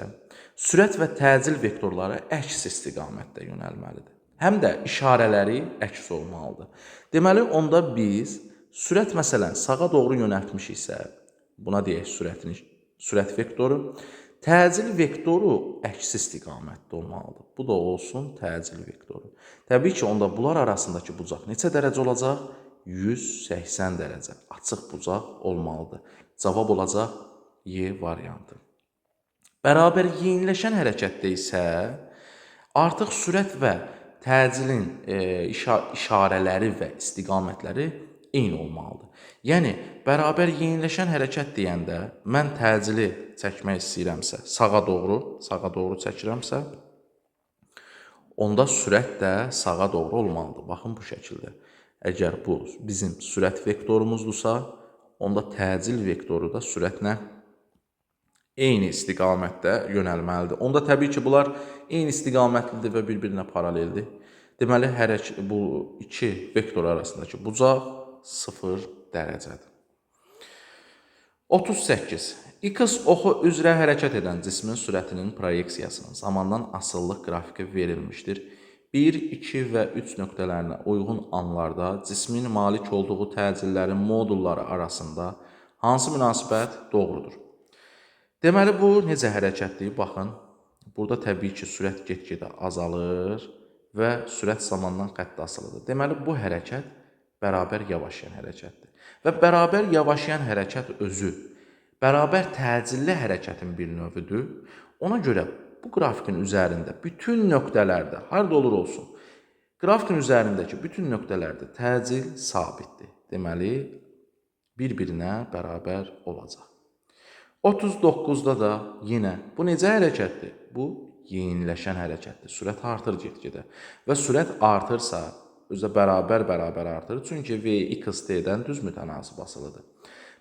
sürət və təcil vektorları əks istiqamətdə yönəlməlidir. Həm də işarələri əks olmalıdır. Deməli, onda biz sürət məsələn sağa doğru yönəltmişiksə, buna deyək sürət vektoru, təcil vektoru əks istiqamətdə olmalıdır. Bu da olsun təcil vektoru. Təbii ki, onda bunlar arasındakı bucaq neçə dərəcə olacaq? 180 dərəcə açıq bucaq olmalıdır. Cavab olacaq Y variantı. Bərabər yeniləşən hərəkətdə isə artıq sürət və təcilin işarələri və istiqamətləri eyni olmalıdır. Yəni, bərabər yeniləşən hərəkət deyəndə mən təcili çəkmək istəyirəmsə, sağa doğru çəkirəmsə, onda sürət də sağa doğru olmalıdır. Baxın bu şəkildə. Əgər bu bizim sürət vektorumuzdursa, onda təcil vektoru da sürətlə eyni istiqamətdə yönəlməlidir. Onda təbii ki, bunlar eyni istiqamətlidir və bir-birinə paraleldir. Deməli, bu iki vektor arasındakı bucaq 0 dərəcədir. 38. X oxu üzrə hərəkət edən cismin sürətinin proyeksiyasının zamandan asılılıq qrafiki verilmişdir. 1, 2 və 3 nöqtələrinə uyğun anlarda cismin malik olduğu təcillərin modulları arasında hansı münasibət doğrudur? Deməli, bu necə hərəkətdir? Baxın, burada təbii ki, sürət get-gedə azalır və sürət zamandan xətti asılıdır. Deməli, bu hərəkət bərabər yavaşlayan hərəkətdir. Və bərabər yavaşlayan hərəkət özü bərabər təcilli hərəkətin bir növüdür. Ona görə bu qrafikin üzərində bütün nöqtələrdə, harada olur olsun, qrafikin üzərindəki bütün nöqtələrdə təcil sabitdir. Deməli, bir-birinə bərabər olacaq. 39-da da yenə bu necə hərəkətdir? Bu yeniləşən hərəkətdir. Sürət artır get-gedə. Və sürət artırsa, özü də bərabər artır. Çünki V X T-dən düz mütənasib asılıdır.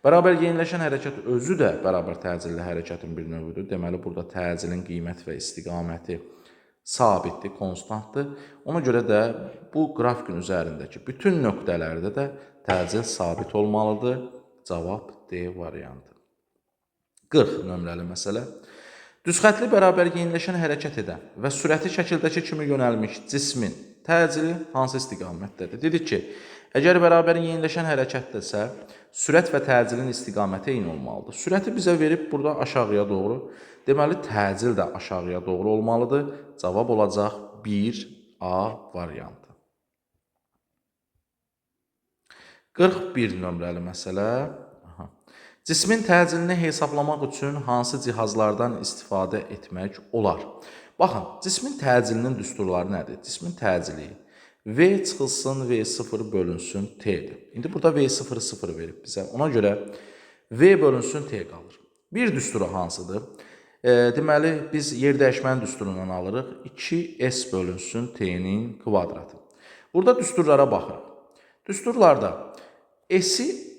Bərabər yeniləşən hərəkət özü də bərabər təcilli hərəkətin bir növüdür. Deməli, burada təcilin qiymət və istiqaməti sabitdir, konstantdır. Ona görə də bu qrafikin üzərindəki bütün nöqtələrdə də təcil sabit olmalıdır. Cavab D variantı. 40 nömrəli məsələ. Düzxətli bərabər yeniləşən hərəkət edən və sürəti şəkildəki kimi yönəlmiş cismin təcili hansı istiqamətdədir? Dedik ki, əgər bərabər yeniləşən hərəkətdəsə, sürət və təcilin istiqaməti eyni olmalıdır. Sürəti bizə verib burada aşağıya doğru. Deməli, təcil də aşağıya doğru olmalıdır. Cavab olacaq 1A variantı. 41 nömrəli məsələ. Aha. Cismin təcilini hesablamaq üçün hansı cihazlardan istifadə etmək olar? Baxın, cismin təcilinin düsturları nədir? Cismin təcili V çıxılsın, V0 bölünsün T-dir. İndi burada V0 0 verib bizə. Ona görə V bölünsün T qalır. Bir düsturu hansıdır? Deməli, biz yer dəyişmənin düsturundan alırıq. 2S bölünsün T-nin kvadratı. Burada düsturlara baxırıq. Düsturlarda S-i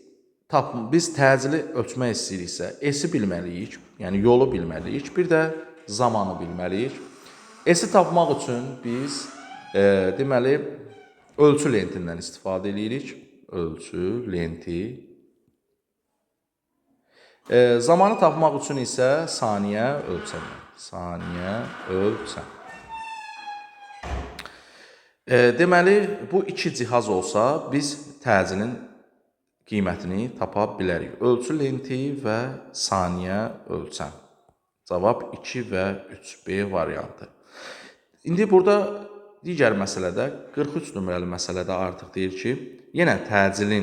biz təcili ölçmək istəyiriksə, S-i bilməliyik, yəni yolu bilməliyik, bir də zamanı bilməliyik. S-i tapmaq üçün biz deməli, ölçü lentindən istifadə edirik. Ölçü lenti. Zamanı tapmaq üçün isə saniyə ölçən. Saniyə ölçən. Deməli, bu iki cihaz olsa, biz təcilin qiymətini tapa bilərik. Ölçü lenti və saniyə ölçən. Cavab 2 və 3 B variantı. İndi burada digər məsələdə, 43 nömrəli məsələdə artıq deyir ki, yenə təcili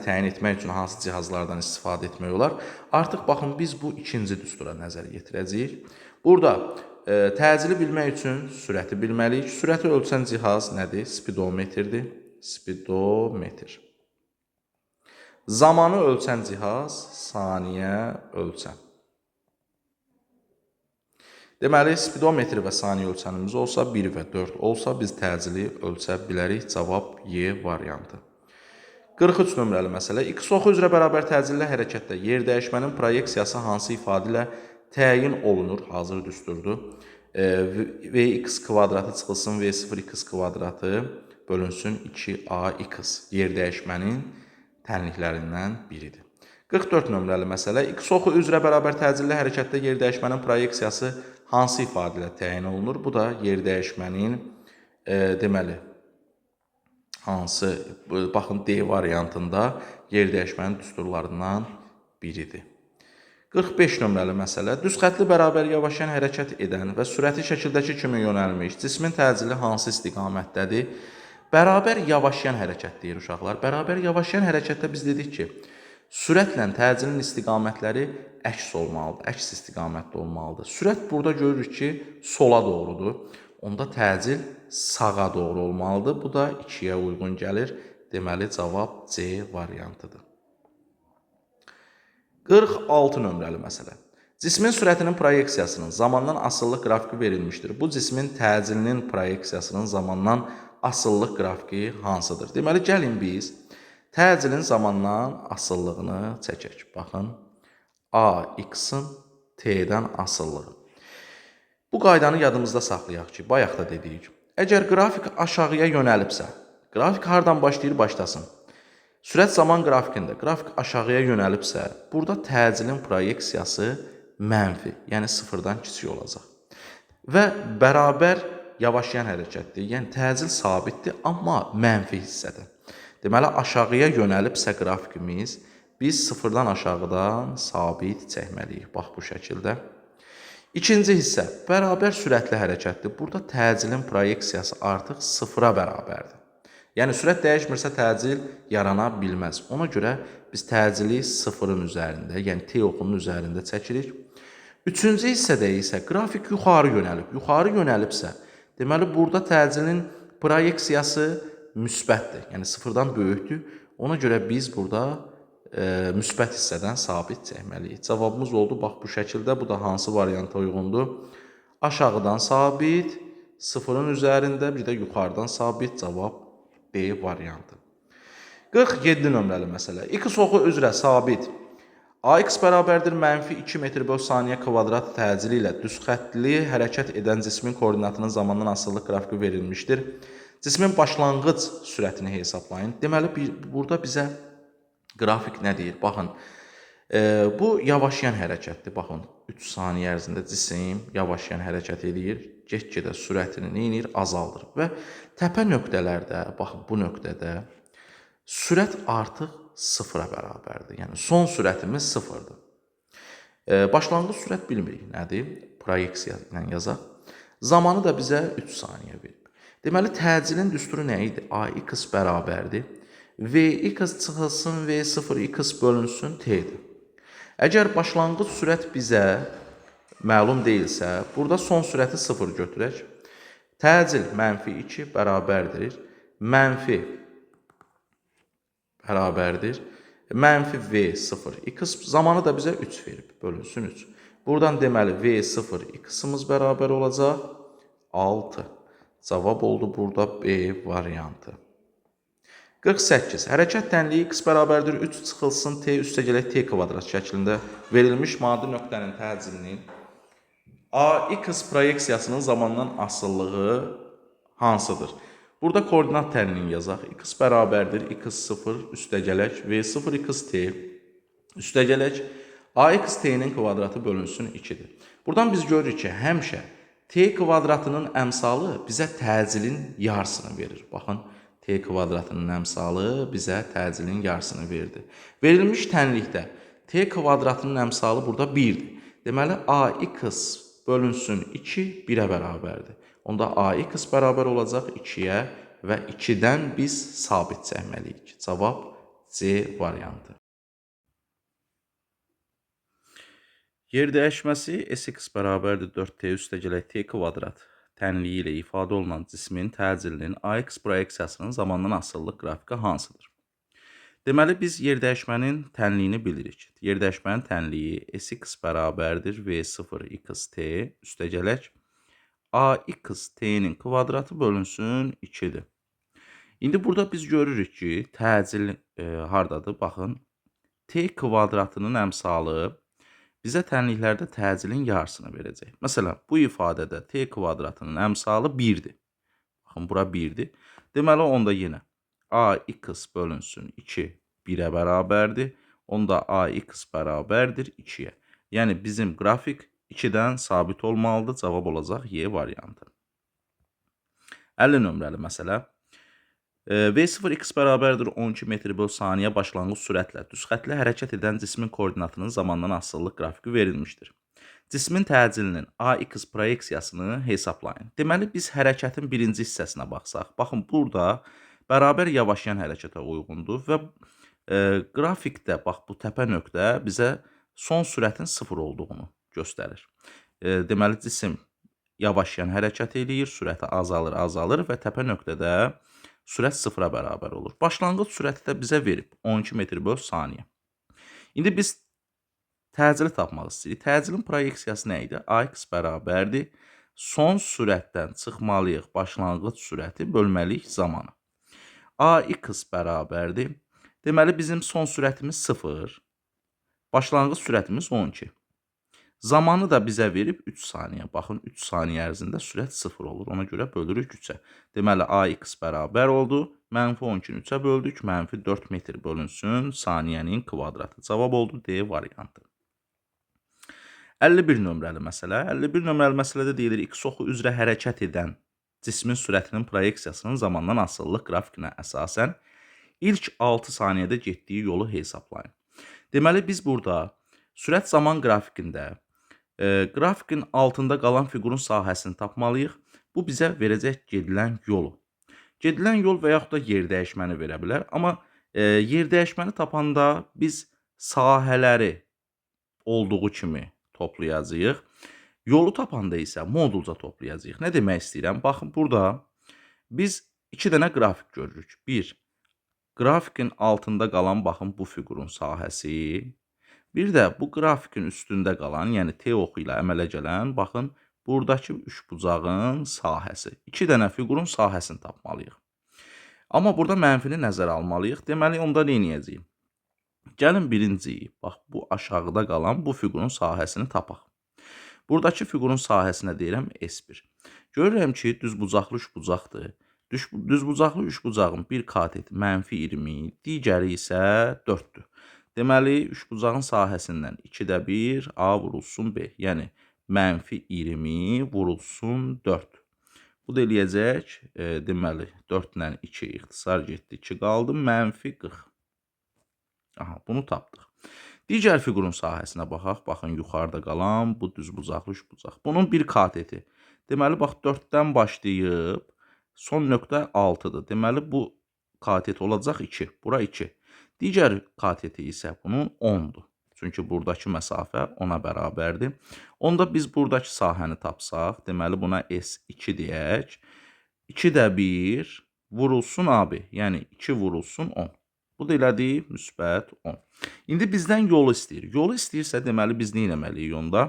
təyin etmək üçün hansı cihazlardan istifadə etmək olar? Artıq baxın, biz bu ikinci düstura nəzər yetirəcəyik. Burada təcili bilmək üçün sürəti bilməliyik. Sürəti ölçən cihaz nədir? Spidometrdir. Spidometr. Zamanı ölçən cihaz saniyə ölçən. Deməli, spidometr və saniyə ölçənimiz olsa, 1 və 4 olsa, biz təcili ölçə bilərik. Cavab Y variantı. 43 nömrəli məsələ. X oxu üzrə bərabər təcilli hərəkətdə yer dəyişmənin proyeksiyası hansı ifadə ilə təyin olunur? Hazır düsturdur. Vx kvadratı çıxılsın, V0x kvadratı bölünsün 2ax. Yer dəyişmənin tənliklərindən biridir. 44 nömrəli məsələ. X oxu üzrə bərabər təcilli hərəkətdə yer dəyişmənin proyeksiyası hansı ifadə ilə təyin olunur? Bu da yer dəyişmənin deməli, hansı, baxın D variantında yer dəyişmənin düsturlarından biridir. 45 nömrəli məsələ. Düz xətli bərabər yavaşyan hərəkət edən və sürəti şəkildəki kimi yönəlmiş cismin təcili hansı istiqamətdədir? Bərabər yavaşyan hərəkət deyir uşaqlar. Bərabər yavaşyan hərəkətdə biz dedik ki, sürətlə təcilin istiqamətləri əks olmalıdır, əks istiqamətdə olmalıdır. Sürət burada görürük ki, sola doğrudur. Onda təcil sağa doğru olmalıdır. Bu da 2-yə uyğun gəlir. Deməli, cavab C variantıdır. 46 nömrəli məsələ. Cismin sürətinin proyeksiyasının zamandan asıllıq qrafiki verilmişdir. Bu cismin təcilinin proyeksiyasının zamandan asıllıq qrafiki hansıdır? Deməli, gəlin biz təcilin zamandan asıllığını çəkək. Baxın, AX-ın T-dən asıllığı. Bu qaydanı yadımızda saxlayaq ki, bayaq da dedik. Əgər qrafik aşağıya yönəlibsə, qrafik hardan başlayır, başlasın. Sürət zaman qrafikində qrafik aşağıya yönəlibsə, burada təcilin proyeksiyası mənfi, yəni sıfırdan kiçik olacaq. Və bərabər yavaşlayan hərəkətdir, yəni təcil sabitdir, amma mənfi hissədə. Deməli, aşağıya yönəlibsə qrafikimiz, biz sıfırdan aşağıdan sabit çəkməliyik. Bax, bu şəkildə. İkinci hissə, bərabər sürətli hərəkətdir. Burada təcilin proyeksiyası artıq sıfıra bərabərdir. Yəni, sürət dəyişmirsə təcil yarana bilməz. Ona görə biz təcili sıfırın üzərində, yəni T oxunun üzərində çəkirik. Üçüncü hissədə isə qrafik yuxarı yönəlib. Yuxarı yönəlibsə, deməli, burada təcilin proyeksiyası müsbətdir. Yəni, sıfırdan böyükdür. Ona görə biz burada müsbət hissədən sabit çəkməliyik. Cavabımız oldu, bax, bu şəkildə. Bu da hansı varianta uyğundur? Aşağıdan sabit, sıfırın üzərində, bir də yuxarıdan sabit, cavab D variantı. 47 nömrəli məsələ. X oxu üzrə sabit AX bərabərdir mənfi 2 metr böl saniyə kvadrat təcili ilə düz xəttli hərəkət edən cismin koordinatının zamandan asılılıq qrafiki verilmişdir. Cismin başlanğıc sürətini hesablayın. Deməli, burada bizə qrafik nə deyir? Baxın, bu yavaşlayan hərəkətdir. Baxın, 3 saniyə ərzində cisim yavaşlayan hərəkət eləyir. Get-gedə sürətini nə edir? Azaldır. Və təpə nöqtələrdə, baxın, bu nöqtədə sürət artıq sıfıra bərabərdir. Yəni, son sürətimiz sıfırdır. Başlanğıc sürət bilmirik nədir? Proyeksiya ilə yazaq. Zamanı da bizə 3 saniyə verib. Deməli, təcilin düsturu nə idi? AX bərabərdir. VX çıxılsın, V0x bölünsün T-dir. Əgər başlanğıc sürət bizə məlum deyilsə, burada son sürəti 0 götürək. Təcil mənfi 2 bərabərdir. Mənfi bərabərdir. Mənfi V0 x zamanı da bizə 3 verib, bölünsün 3. Buradan deməli V0 x-imiz bərabər olacaq 6. Cavab oldu burada B variantı. 48. Hərəkət tənliyi x bərabərdir 3 çıxılsın t üstə gələk t kvadrat şəklində verilmiş maddi nöqtənin təcilinin AX proyeksiyasının zamandan asılılığı hansıdır? Burada koordinat tənliyini yazaq. X bərabərdir x0 üstə gələk V0 xt üstə gələk AXT-nin kvadratı bölünsün 2-dir. Buradan biz görürük ki, həmişə t kvadratının əmsalı bizə təcilin yarısını verir. Baxın, t kvadratının əmsalı bizə təcilin yarısını verdi. Verilmiş tənlikdə t kvadratının əmsalı burada 1-dir. Deməli, AX bölünsün 2 1-ə bərabərdir. Onda AX bərabər olacaq 2-yə və 2-dən biz sabit çəkməliyik. Cavab C variantı. Yer dəyişməsi SX bərabərdir 4T üstə gələk T kvadrat tənliyi ilə ifadə olunan cismin təcilinin AX proyeksiyasının zamandan asılılıq qrafiki hansıdır? Deməli, biz yer dəyişmənin tənliyini bilirik. Yer dəyişmənin tənliyi SX bərabərdir V0 XT üstə gələk AXT-nin kvadratı bölünsün 2-dir. İndi burada biz görürük ki, təcil hardadır? Baxın, T kvadratının əmsalı bizə tənliklərdə təcilin yarısını verəcək. Məsələn, bu ifadədə T kvadratının əmsalı 1-dir. Baxın, bura 1-dir. Deməli, onda yenə AX bölünsün 2 1-ə bərabərdir. Onda AX bərabərdir 2-yə. Yəni, bizim qrafik 2-dən sabit olmalıdır. Cavab olacaq Y variantı. 50 nömrəli məsələ. V0x bərabərdir 12 metr böl saniyə başlanğıc sürətlə düz xətli hərəkət edən cismin koordinatının zamandan asılılıq qrafiki verilmişdir. Cismin təcilinin AX proyeksiyasını hesablayın. Deməli, biz hərəkətin birinci hissəsinə baxsaq, baxın, burada bərabər yavaşlayan hərəkətə uyğundur və qrafikdə, bax, bu təpə nöqtə bizə son sürətin 0 olduğunu göstərir. Deməli, cisim yavaşlayan hərəkət eləyir, sürəti azalır, azalır və təpə nöqtədə sürət 0-a bərabər olur. Başlanğıc sürəti də bizə verib 12 metr böl saniyə. İndi biz təcili tapmaq istəyirik. Təcilin proyeksiyası nə idi? AX bərabərdir. Son sürətdən çıxmalıyıq başlanğıc sürəti bölməliyik zamanı. AX bərabərdir. Deməli, bizim son sürətimiz 0, başlanğıc sürətimiz 12. Zamanı da bizə verib 3 saniyə. Baxın, 3 saniyə ərzində sürət 0 olur. Ona görə bölürük 3-ə. Deməli, AX bərabər oldu. Mənfi 12-ni 3-ə böldük. Mənfi 4 metr bölünsün saniyənin kvadratı. Cavab oldu D variantı. 51 nömrəli məsələ. 51 nömrəli məsələdə deyilir, X oxu üzrə hərəkət edən cismin sürətinin proyeksiyasının zamandan asılılıq qrafikinə əsasən ilk 6 saniyədə getdiyi yolu hesablayın. Deməli, biz burada sürət zaman qrafikində qrafikin altında qalan fiqurun sahəsini tapmalıyıq. Bu bizə verəcək gedilən yolu. Gedilən yol və yaxud da yer dəyişməni verə bilər. Amma yer dəyişməni tapanda biz sahələri olduğu kimi toplayacağıq. Yolu tapanda isə modulca toplayacağıq. Nə demək istəyirəm? Baxın, burada biz 2 dənə qrafik görürük. Bir, qrafikin altında qalan, baxın, bu fiqurun sahəsi. Bir də bu qrafikin üstündə qalan, yəni T oxu ilə əmələ gələn, baxın, buradakı üçbucağın sahəsi. 2 dənə fiqurun sahəsini tapmalıyıq. Amma burada mənfini nəzərə almalıyıq. Deməli, onda nə edəcəyik? Gəlin birinci, bax, bu aşağıda qalan bu fiqurun sahəsini tapaq. Buradakı fiqurun sahəsinə deyirəm S1. Görürəm ki, düzbucaqlı üçbucaqdır. Düzbucaqlı üçbucağın bir kateti mənfi 20, digəri isə 4-dür. Deməli, üçbucağın sahəsindən 2-də 1 A vurulsun B. Yəni, mənfi 20 vurulsun 4. Bu da eləyəcək, deməli, 4 ilə 2 ixtisar getdi, 2 qaldı, mənfi 40. Aha, bunu tapdıq. Digər fiqurun sahəsinə baxaq. Baxın, yuxarıda qalan bu düzbucaqlı üçbucaq. Bunun bir kateti. Deməli, bax, 4-dən başlayıb son nöqtə 6-dır. Deməli, bu katet olacaq 2. Bura 2. Digər kateti isə bunun 10-dur. Çünki buradakı məsafə 10-a bərabərdir. Onda biz buradakı sahəni tapsaq, deməli buna S2 deyək. 2 də 1 vurulsun AB, yəni 2 vurulsun 10. Bu da elədir müsbət 10. İndi bizdən yolu istəyir. Yolu istəyirsə, deməli biz nə etməliyik onda?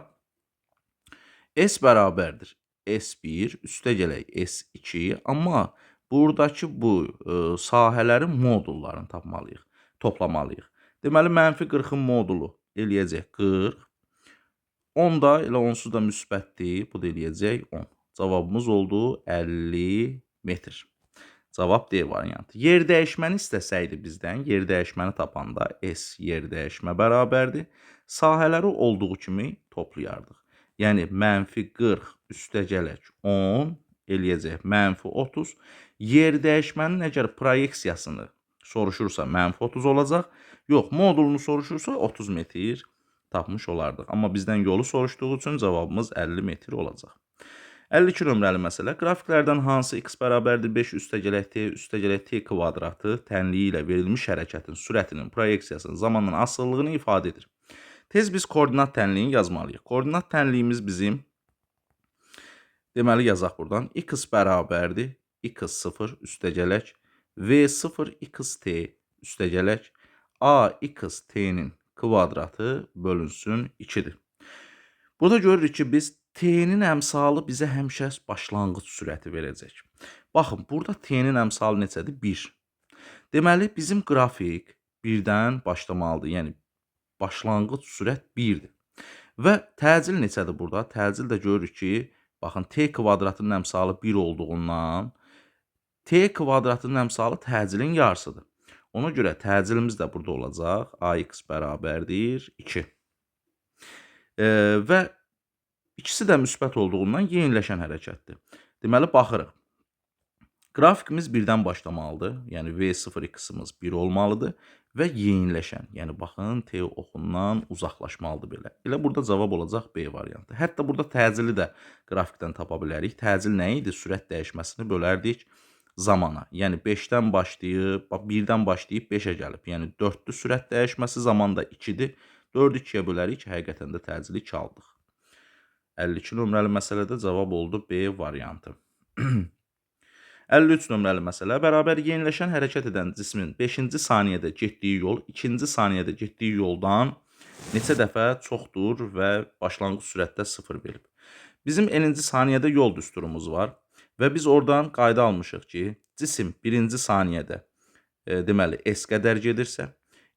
S bərabərdir S1, üstə gələk S2, amma buradakı bu sahələrin modullarını tapmalıyıq, toplamalıyıq. Deməli, mənfi 40-ın modulu eləyəcək 40. 10 da elə onsuz da müsbətdir, bu da eləyəcək 10. Cavabımız oldu 50 metr. Cavab D variantı. Yer dəyişməni istəsəydi bizdən, yer dəyişməni tapanda S yer dəyişmə bərabərdir. Sahələri olduğu kimi toplayardıq. Yəni, mənfi 40 üstə gələk 10 eləyəcək mənfi 30. Yer dəyişmənin əgər proyeksiyasını soruşursa mənfi 30 olacaq. Yox, modulunu soruşursa 30 metr tapmış olardıq. Amma bizdən yolu soruşduğu üçün cavabımız 50 metr olacaq. 52 nömrəli məsələ. Qrafiklərdən hansı x bərabərdir 5 üstə gələk t üstə gələk t kvadratı tənliyi ilə verilmiş hərəkətin sürətinin proyeksiyasının zamandan asılılığını ifadə edir. Tez biz koordinat tənliyini yazmalıyıq. Koordinat tənliyimiz bizim, deməli yazaq buradan, x bərabərdir x0 üstə gələk v0 xt üstə gələk a x t-nin kvadratı bölünsün 2-dir. Burada görürük ki, biz t-nin əmsalı bizə həmişə başlanğıc sürəti verəcək. Baxın, burada t-nin əmsalı neçədir? 1. Deməli, bizim qrafik 1-dən başlamalıdır. Yəni, başlanğıc sürət 1-dir. Və təcil neçədir burada? Təcil də görürük ki, baxın, t kvadratının əmsalı 1 olduğundan t kvadratının əmsalı təcilin yarısıdır. Ona görə təcilimiz də burada olacaq. Ax bərabərdir 2. Və ikisi də müsbət olduğundan yeniləşən hərəkətdir. Deməli, baxırıq. Qrafikimiz 1-dən başlamalıdır. Yəni, V0 x-imiz 1 olmalıdır və yeniləşən. Yəni, baxın, T oxundan uzaqlaşmalıdır belə. Elə burada cavab olacaq B variantı. Hətta burada təcili də qrafikdən tapa bilərik. Təcil nə idi? Sürət dəyişməsini bölərdik zamana. Yəni, 5-dən başlayıb, 1-dən başlayıb 5-ə gəlib. Yəni, 4-dür sürət dəyişməsi, zamanda 2-dir. 4-ü 2-yə bölərik, həqiqətən də təcili 2 aldıq. 52 nömrəli məsələdə cavab oldu B variantı. 53 nömrəli məsələ. Bərabər yeniləşən hərəkət edən cismin 5-ci saniyədə getdiyi yol 2-ci saniyədə getdiyi yoldan neçə dəfə çoxdur və başlanğıc sürətdə 0 verib. Bizim n-ci saniyədə yol düsturumuz var və biz oradan qayda almışıq ki, cisim 1-ci saniyədə deməli S qədər gedirsə,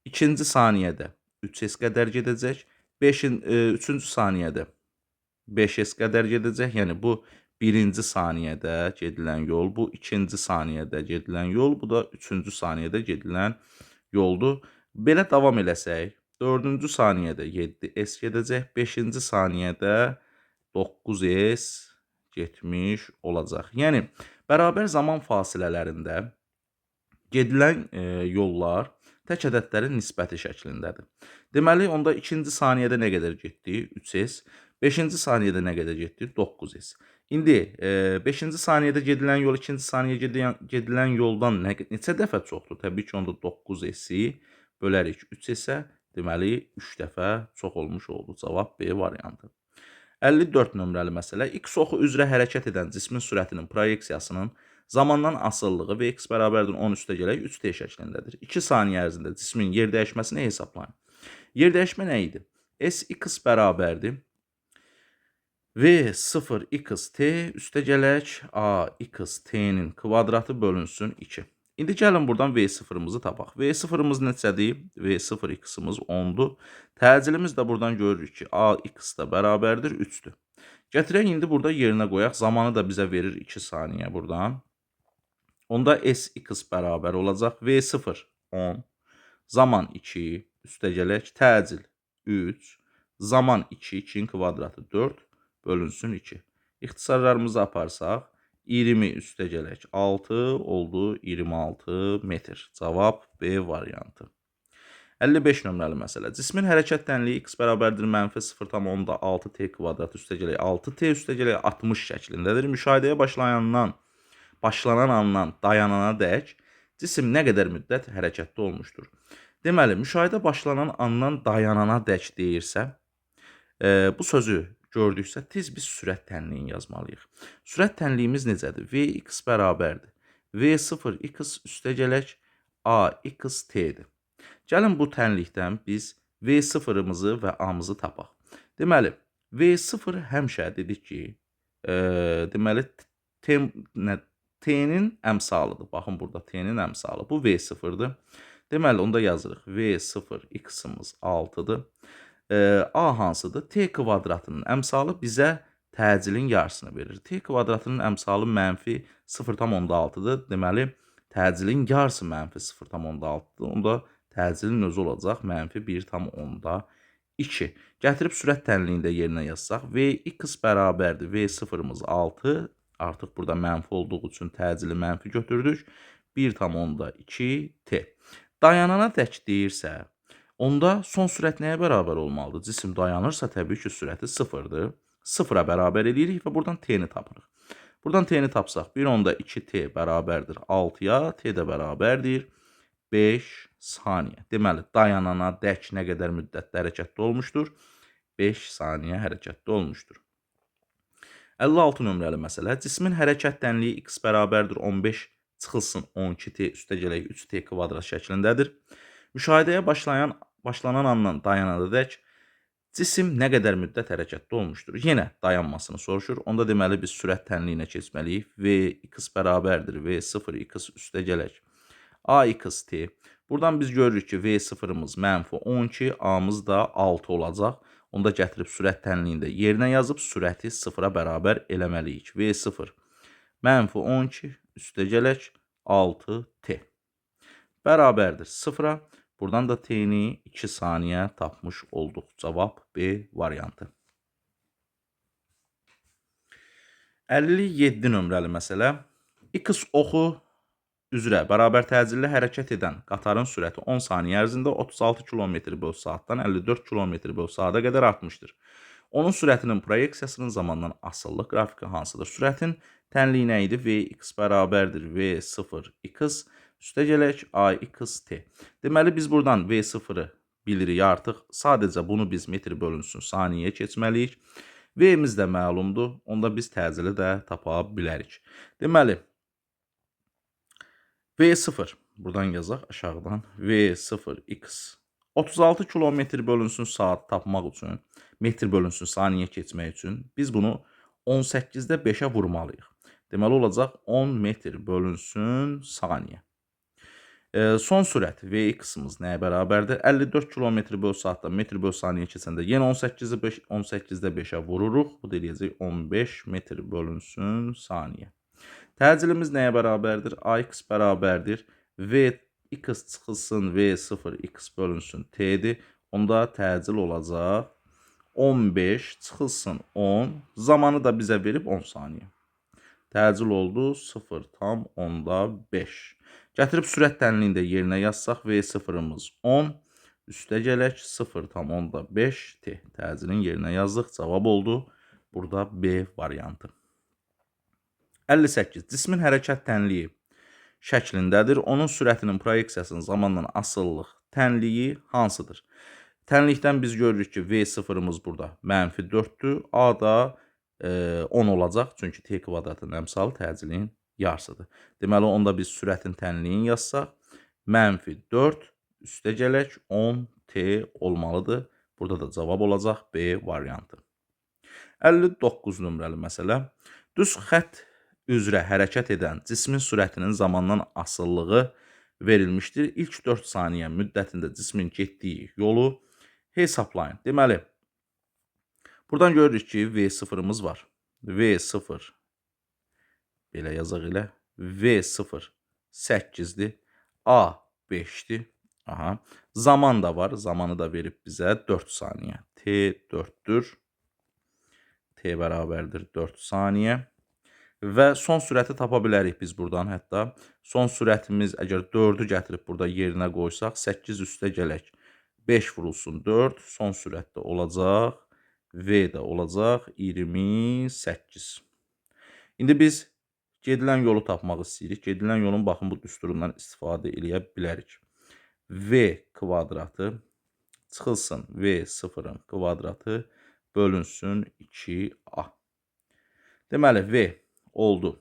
2-ci saniyədə 3S qədər gedəcək, 3-cü saniyədə 5S qədər gedəcək. Yəni bu 1-ci saniyədə gedilən yol, bu 2-ci saniyədə gedilən yol, bu da 3-cü saniyədə gedilən yoldur. Belə davam eləsək, 4-cü saniyədə 7S gedəcək, 5-ci saniyədə 9S getmiş olacaq. Yəni bərabər zaman fasilələrində gedilən yollar tək ədədlərin nisbəti şəklindədir. Deməli, onda 2-ci saniyədə nə qədər getdi? 3S. 5-ci saniyədə nə qədər getdi? 9S. İndi 5-ci saniyədə gedilən yol 2-ci saniyə gedilən yoldan neçə dəfə çoxdur? Təbii ki, onda 9S-i bölərik 3S-ə, deməli 3 dəfə çox olmuş oldu. Cavab B variantı. 54 nömrəli məsələ. X oxu üzrə hərəkət edən cismin sürətinin proyeksiyasının zamandan asılılığı və x bərabərdir 10 üstə gələk 3t şəklindədir. 2 saniyə ərzində cismin yer dəyişməsini hesablayın. Yer dəyişmə nə idi? Sx bərabərdir V0 xt üstə gələk A x t-nin kvadratı bölünsün 2. İndi gəlin buradan V0-ımızı tapaq. V0-ımız neçədir? V0 x-imiz 10-dur. Təcilimiz də buradan görürük ki, A x da bərabərdir 3-dür. Gətirək indi burada yerinə qoyaq. Zamanı da bizə verir 2 saniyə buradan. Onda Sx bərabər olacaq. V0 10, zaman 2, üstə gələk təcil 3, zaman 2, 2-nin kvadratı 4, bölünsün 2. İxtisarlarımızı aparsaq, 20 üstə gələk 6 oldu 26 metr. Cavab B variantı. 55 nömrəli məsələ. Cismin hərəkət tənliyi x bərabərdir mənfi 0,6 t kvadrat üstə gələk 6t üstə gələk 60 şəklindədir. Müşahidəyə başlanan andan dayanana dək cisim nə qədər müddət hərəkətdə olmuşdur? Deməli, müşahidə başlanan andan dayanana dək deyirsə, bu sözü gördüksə, tez biz sürət tənliyini yazmalıyıq. Sürət tənliyimiz necədir? Vx bərabərdir. V0 x üstə gələk AX t-dir. Gəlin bu tənlikdən biz V0-ımızı və A-mızı tapaq. Deməli, V0 həmişə dedik ki, deməli, T-nin əmsalıdır. Baxın, burada T-nin əmsalı. Bu V0-dır. Deməli, onda yazırıq. V0 x-imiz 6-dır. A hansıdır? T kvadratının əmsalı bizə təcilin yarısını verir. T kvadratının əmsalı mənfi 0,6-dır. Deməli, təcilin yarısı mənfi 0,6-dır. Onda təcilin özü olacaq mənfi 1,2. Gətirib sürət tənliyini də yerinə yazsaq, Vx bərabərdir. V0-ımız 6. Artıq burada mənfi olduğu üçün təcili mənfi götürdük. 1,2 T. Dayanana dək deyirsə, onda son sürət nəyə bərabər olmalıdır? Cisim dayanırsa, təbii ki, sürəti 0-dır. 0-a bərabər eləyirik və buradan T-ni tapırıq. Buradan T-ni tapsaq, 1,2 T bərabərdir 6-ya, T də bərabərdir 5 saniyə. Deməli, dayanana dək nə qədər müddətdə hərəkətdə olmuşdur? 5 saniyə hərəkətdə olmuşdur. 56 nömrəli məsələ. Cismin hərəkət tənliyi x bərabərdir 15 çıxılsın 12t üstə gələk 3t kvadrat şəklindədir. Müşahidəyə başlanan andan dayanana dək cisim nə qədər müddət hərəkətdə olmuşdur? Yenə dayanmasını soruşur. Onda deməli biz sürət tənliyinə keçməliyik. Vx bərabərdir V0 x üstə gələk AXt. Buradan biz görürük ki, V0-ımız mənfi 12, A-mız da 6 olacaq. Onda gətirib sürət tənliyini də yerinə yazıb sürəti 0-a bərabər eləməliyik. V0 mənfi 12 üstə gələk 6T bərabərdir 0-a. Buradan da T-ni 2 saniyə tapmış olduq. Cavab B variantı. 57 nömrəli məsələ. X oxu üzrə bərabər təcilli hərəkət edən qatarın sürəti 10 saniyə ərzində 36 km/saatdan 54 km/saata qədər artmışdır. Onun sürətinin proyeksiyasının zamandan asılılıq qrafiki hansıdır? Sürətin tənliyi nə idi? Vx bərabərdir V0 x üstə gələk AXt. Deməli, biz buradan V0-ı bilirik artıq. Sadəcə bunu biz metr bölünsün saniyəyə keçməliyik. V-imiz də məlumdur. Onda biz təcili də tapa bilərik. Deməli, V0, buradan yazaq aşağıdan, V0 x 36 kilometr bölünsün saat tapmaq üçün, metr bölünsün saniyə keçmək üçün biz bunu 18-də 5-ə vurmalıyıq. Deməli, olacaq 10 metr bölünsün saniyə. Son sürət Vx-imiz nəyə bərabərdir? 54 km böl saatdan metr böl saniyə keçəndə yenə 18-də 5-ə vururuq. Bu da eləyəcək 15 metr bölünsün saniyə. Təcilimiz nəyə bərabərdir? AX bərabərdir. Vx çıxılsın V0 x bölünsün T-dir. Onda təcil olacaq 15 çıxılsın 10. Zamanı da bizə verib 10 saniyə. Təcil oldu 0,5. Gətirib sürət tənliyini də yerinə yazsaq V0-ımız 10. Üstə gələk 0,5 T. Təcilin yerinə yazdıq. Cavab oldu. Burada B variantı. 58. Cismin hərəkət tənliyi şəklindədir. Onun sürətinin proyeksiyasının zamandan asılılıq tənliyi hansıdır? Tənlikdən biz görürük ki, V0-ımız burada mənfi 4-dür. A da 10 olacaq. Çünki T kvadratının əmsalı təcilin yarısıdır. Deməli, onda biz sürətin tənliyini yazsaq, mənfi 4 üstə gələk 10 T olmalıdır. Burada da cavab olacaq B variantı. 59 nömrəli məsələ. Düz xətt üzrə hərəkət edən cismin sürətinin zamandan asılılığı verilmişdir. İlk 4 saniyə müddətində cismin getdiyi yolu hesablayın. Deməli, buradan görürük ki, V0-ımız var. V0 belə yazaq elə. V0 8-dir. A 5-dir. Aha. Zaman da var. Zamanı da verib bizə 4 saniyə. T 4-dür. T bərabərdir 4 saniyə. Və son sürəti tapa bilərik biz buradan hətta. Son sürətimiz əgər 4-ü gətirib burada yerinə qoysaq, 8 üstə gələk. 5 vurulsun 4, son sürətdə olacaq. V də olacaq 28. İndi biz gedilən yolu tapmaq istəyirik. Gedilən yolun baxın bu düsturundan istifadə eləyə bilərik. V kvadratı çıxılsın V0-ın kvadratı bölünsün 2A. Deməli, V oldu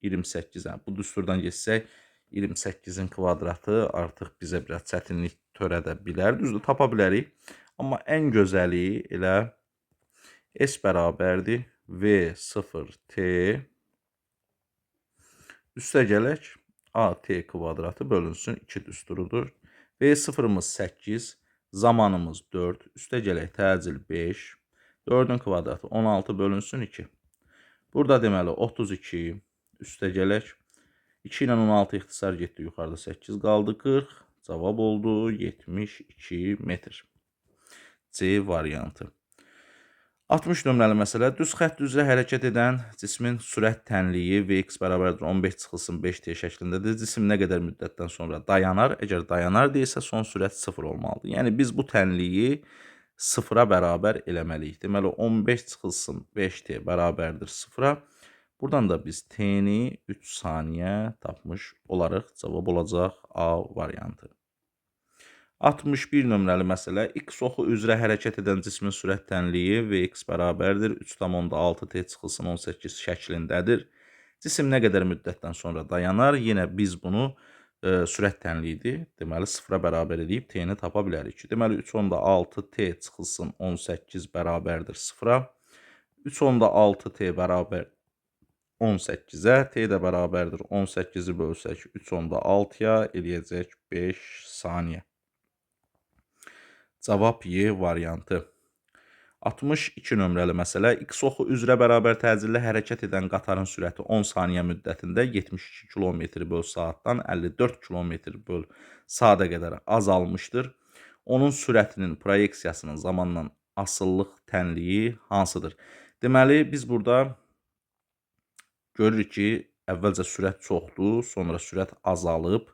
28. Yəni, bu düsturdan geçsək, 28-in kvadratı artıq bizə biraz çətinlik törədə bilər. Düzdür, tapa bilərik. Amma ən gözəli elə S bərabərdir V0T üstə gələk AT kvadratı bölünsün 2 düsturudur. V0-ımız 8, zamanımız 4, üstə gələk təcil 5, 4-ün kvadratı 16 bölünsün 2. Burada deməli 32, üstə gələk 2 ilə 16 ixtisar getdi, yuxarıda 8 qaldı, 40, cavab oldu 72 metr. C variantı. 60 nömrəli məsələ. Düz xətt üzrə hərəkət edən cismin sürət tənliyi Vx bərabərdir 15 çıxılsın 5t şəklindədir. Cisim nə qədər müddətdən sonra dayanar? Əgər dayanar deyilsə, son sürət 0 olmalıdır. Yəni, biz bu tənliyi 0-a bərabər eləməliyik. Deməli, 15 çıxılsın 5t bərabərdir 0-a. Buradan da biz t-ni 3 saniyə tapmış olarıq. Cavab olacaq A variantı. 61 nömrəli məsələ. X oxu üzrə hərəkət edən cismin sürət tənliyi Vx bərabərdir 3,6 t çıxılsın 18 şəklindədir. Cisim nə qədər müddətdən sonra dayanar? Yenə biz bunu sürət tənliyidir. Deməli, 0-a bərabər edib t-ni tapa bilərik. Deməli, 3,6 t çıxılsın 18 bərabərdir 0-a. 3,6 t bərabər 18-ə, t də bərabərdir 18-i bölsək 3,6-ya eləyəcək 5 saniyə. Cavab Y variantı. 62 nömrəli məsələ. X oxu üzrə bərabər təcillə hərəkət edən qatarın sürəti 10 saniyə müddətində 72 km böl saatdan 54 km böl saata qədər azalmışdır. Onun sürətinin proyeksiyasının zamanla asıllıq tənliyi hansıdır? Deməli, biz burada görürük ki, əvvəlcə sürət çoxdur, sonra sürət azalıb.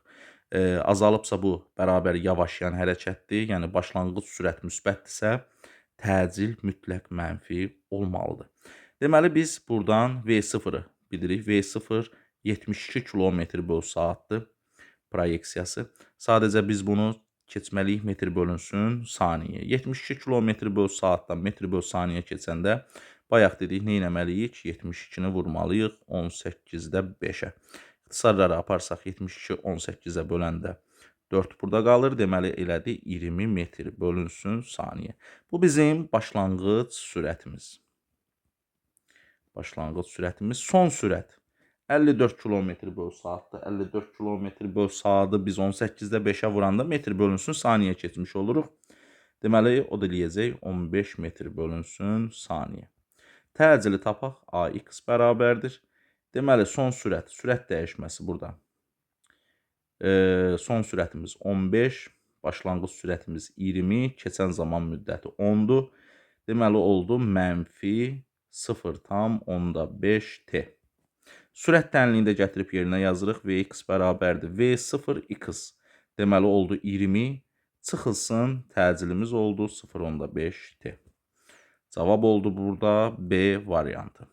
Azalıbsa bu bərabər yavaşlayan hərəkətdir. Yəni, başlanğıc sürət müsbətdirsə, təcil mütləq mənfi olmalıdır. Deməli, biz buradan V0-ı bilirik. V0 72 km böl saatdır proyeksiyası. Sadəcə biz bunu keçməliyik metr bölünsün saniyə. 72 km böl saatdan metr böl saniyə keçəndə bayaq dedik, nə etməliyik? 72-ni vurmalıyıq 18-də 5-ə. İxtisarları aparsaq 72 18-ə böləndə 4 burada qalır. Deməli, elədi 20 metr bölünsün saniyə. Bu bizim başlanğıc sürətimiz. Başlanğıc sürətimiz. Son sürət 54 km böl saatdır. 54 km böl saatı biz 18-də 5-ə vuranda metr bölünsün saniyə keçmiş oluruq. Deməli, o da eləyəcək 15 metr bölünsün saniyə. Təcili tapaq AX bərabərdir. Deməli, son sürət, sürət dəyişməsi burada. Son sürətimiz 15, başlanğıc sürətimiz 20, keçən zaman müddəti 10-dur. Deməli, oldu mənfi 0,5 t. Sürət tənliyini də gətirib yerinə yazırıq. Vx bərabərdir V0x. Deməli, oldu 20, çıxılsın, təcilimiz oldu 0,5 t. Cavab oldu burada B variantı.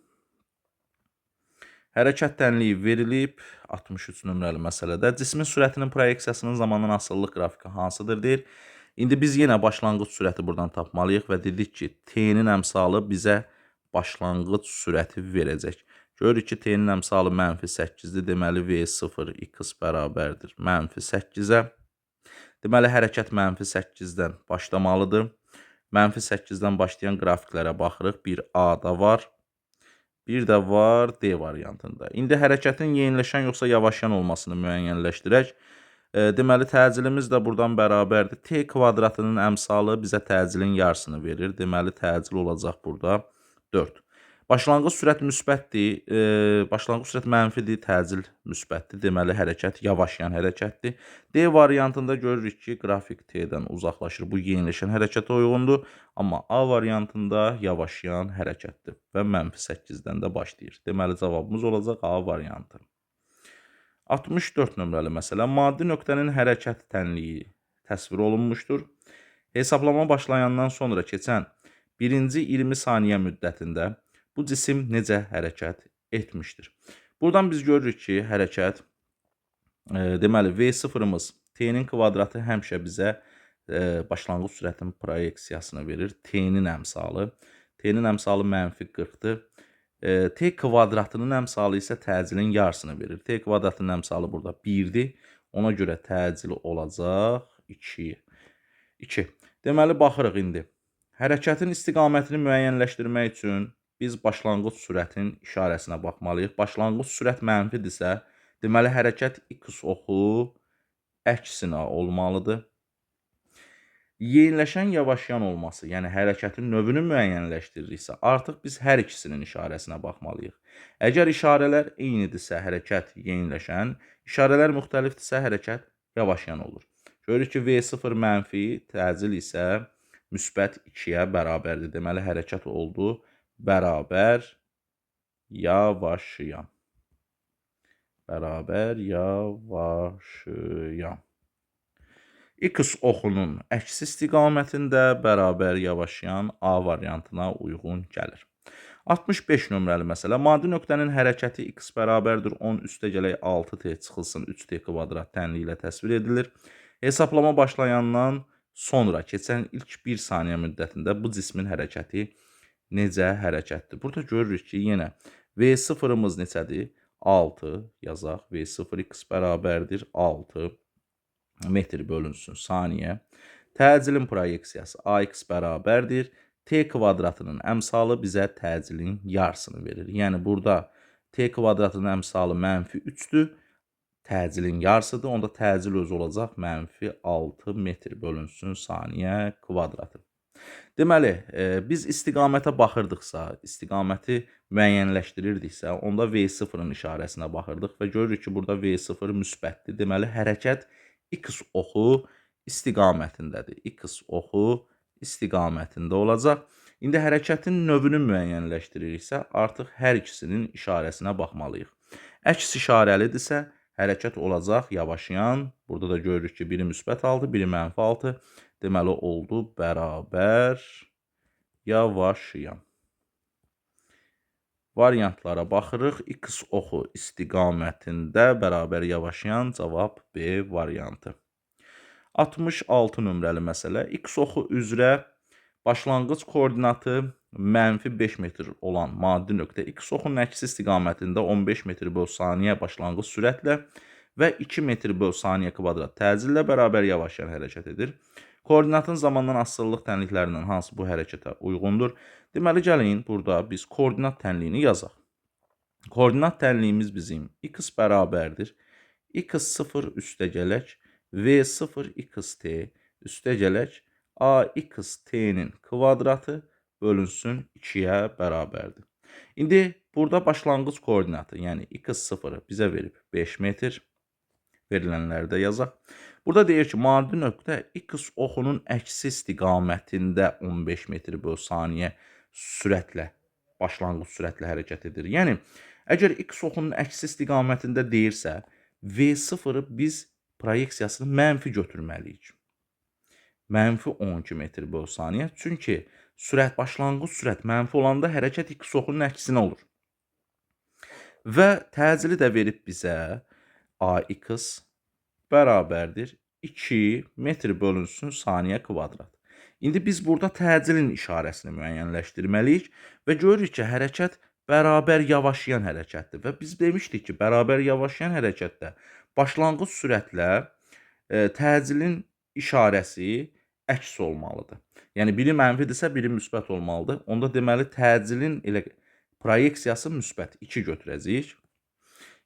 Hərəkət tənliyi verilib 63 nömrəli məsələdə. Cismin sürətinin proyeksiyasının zamandan asılılıq qrafiki hansıdır deyir. İndi biz yenə başlanğıc sürəti buradan tapmalıyıq və dedik ki, t-nin əmsalı bizə başlanğıc sürəti verəcək. Görürük ki, t-nin əmsalı mənfi 8-dir. Deməli, V0 x bərabərdir mənfi 8-ə. Deməli, hərəkət mənfi 8-dən başlamalıdır. Mənfi 8-dən başlayan qrafiklərə baxırıq. Bir A-da var. Bir də var D variantında. İndi hərəkətin yeniləşən yoxsa yavaşlayan olmasını müəyyənləşdirək. Deməli, təcilimiz də buradan bərabərdir. T kvadratının əmsalı bizə təcilin yarısını verir. Deməli, təcil olacaq burada 4. Başlanğıc sürət müsbətdir, başlanğıc sürət mənfidir, təcil müsbətdir. Deməli, hərəkət yavaşlayan hərəkətdir. D variantında görürük ki, qrafik T-dən uzaqlaşır. Bu yeniləşən hərəkətə uyğundur. Amma A variantında yavaşlayan hərəkətdir və mənfi 8-dən də başlayır. Deməli, cavabımız olacaq A variantı. 64 nömrəli məsələ. Maddi nöqtənin hərəkət tənliyi təsvir olunmuşdur. Hesablama başlayandan sonra keçən birinci 20 saniyə müddətində bu cisim necə hərəkət etmişdir? Buradan biz görürük ki, hərəkət, deməli, V0-ımız T-nin kvadratı həmişə bizə başlanğıc sürətin proyeksiyasını verir. T-nin əmsalı. T-nin əmsalı mənfi 40-dır. T kvadratının əmsalı isə təcilin yarısını verir. T kvadratının əmsalı burada 1-dir. Ona görə təcil olacaq 2. 2. Deməli, baxırıq indi. Hərəkətin istiqamətini müəyyənləşdirmək üçün biz başlanğıc sürətin işarəsinə baxmalıyıq. Başlanğıc sürət mənfidirsə, deməli, hərəkət x oxu əksinə olmalıdır. Yeniləşən yavaşyan olması, yəni hərəkətin növünü müəyyənləşdiririksə, artıq biz hər ikisinin işarəsinə baxmalıyıq. Əgər işarələr eynidirsə, hərəkət yeniləşən, işarələr müxtəlifdirsə, hərəkət yavaşyan olur. Görürük ki, V0 mənfi, təcil isə müsbət 2-yə bərabərdir. Deməli, hərəkət oldu bərabər yavaşyan. Bərabər yavaşyan. X oxunun əks istiqamətində bərabər yavaşyan A variantına uyğun gəlir. 65 nömrəli məsələ. Maddi nöqtənin hərəkəti x bərabərdir 10 üstə gələk 6t çıxılsın 3t kvadrat tənliyi ilə təsvir edilir. Hesablama başlayandan sonra keçən ilk 1 saniyə müddətində bu cismin hərəkəti necə hərəkətdir? Burada görürük ki, yenə V0-ımız neçədir? 6 yazaq. V0 x bərabərdir 6 metr bölünsün saniyə. Təcilin proyeksiyası AX bərabərdir. T kvadratının əmsalı bizə təcilin yarısını verir. Yəni burada T kvadratının əmsalı mənfi 3-dür. Təcilin yarısıdır. Onda təcil özü olacaq mənfi 6 metr bölünsün saniyə kvadratı. Deməli, biz istiqamətə baxırdıqsa, istiqaməti müəyyənləşdirirdiksə, onda V0-ın işarəsinə baxırdıq və görürük ki, burada V0 müsbətdir. Deməli, hərəkət X oxu istiqamətindədir. X oxu istiqamətində olacaq. İndi hərəkətin növünü müəyyənləşdiririksə, artıq hər ikisinin işarəsinə baxmalıyıq. Əks işarəlidirsə, hərəkət olacaq yavaşyan. Burada da görürük ki, biri müsbət 6, biri mənfi 6. Deməli, oldu bərabər yavaşyan. Variantlara baxırıq. X oxu istiqamətində bərabər yavaşyan, cavab B variantı. 66 nömrəli məsələ. X oxu üzrə başlanğıc koordinatı mənfi 5 metr olan maddi nöqtə X oxunun əksi istiqamətində 15 metr böl saniyə başlanğıc sürətlə və 2 metr böl saniyə kvadrat təcillə bərabər yavaşyan hərəkət edir. Koordinatın zamandan asılılıq tənliklərindən hansı bu hərəkətə uyğundur? Deməli, gəlin burada biz koordinat tənliyini yazaq. Koordinat tənliyimiz bizim x bərabərdir. x0 üstə gələk, v0 xt üstə gələk, axt-nin kvadratı bölünsün 2-yə bərabərdir. İndi burada başlanğıc koordinatı, yəni x0-ı bizə verib 5 metr. Verilənləri də yazaq. Burada deyir ki, maddi nöqtə x oxunun əksi istiqamətində 15 metr böl saniyə sürətlə, başlanğıc sürətlə hərəkət edir. Yəni, əgər x oxunun əksi istiqamətində deyirsə, V0-ı biz proyeksiyasını mənfi götürməliyik. Mənfi 12 metr böl saniyə. Çünki sürət, başlanğıc sürət mənfi olanda hərəkət x oxunun əksinə olur. Və təcili də verib bizə AX bərabərdir 2 metr bölünsün saniyə kvadrat. İndi biz burada təcilin işarəsini müəyyənləşdirməliyik və görürük ki, hərəkət bərabər yavaşlayan hərəkətdir. Və biz demişdik ki, bərabər yavaşlayan hərəkətdə başlanğıc sürətlə təcilin işarəsi əks olmalıdır. Yəni, biri mənfidirsə, biri müsbət olmalıdır. Onda deməli, təcilin elə proyeksiyası müsbət 2 götürəcəyik.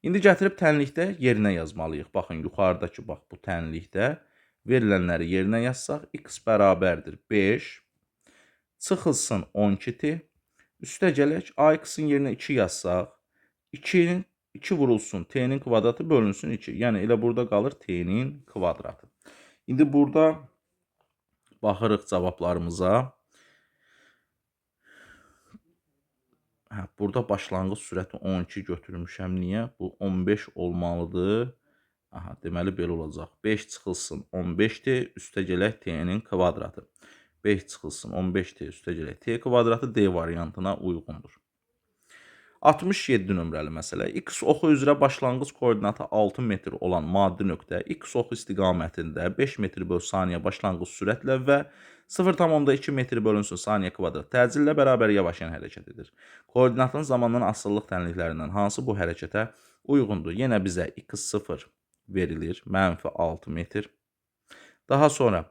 İndi gətirib tənlikdə yerinə yazmalıyıq. Baxın, yuxarıdakı bax, bu tənlikdə verilənləri yerinə yazsaq, x bərabərdir 5, çıxılsın 12t, üstə gələk, ax-in yerinə 2 yazsaq, 2-nin 2 vurulsun, t-nin kvadratı bölünsün 2. Yəni, elə burada qalır t-nin kvadratı. İndi burada baxırıq cavablarımıza. Hə, burada başlanğıc sürəti 12 götürmüşəm. Niyə? Bu 15 olmalıdır. Aha, deməli, belə olacaq. 5 çıxılsın 15t, üstə gələk t-nin kvadratı. 5 çıxılsın 15t, üstə gələk t kvadratı D variantına uyğundur. 67 nömrəli məsələ. X oxu üzrə başlanğıc koordinatı 6 metr olan maddi nöqtə X oxu istiqamətində 5 metr böl saniyə başlanğıc sürətlə və 0,2 metr bölünsün saniyə kvadrat təcillə bərabər yavaşyan hərəkət edir. Koordinatın zamandan asılılıq tənliklərindən hansı bu hərəkətə uyğundur? Yenə bizə x0 verilir, mənfi 6 metr. Daha sonra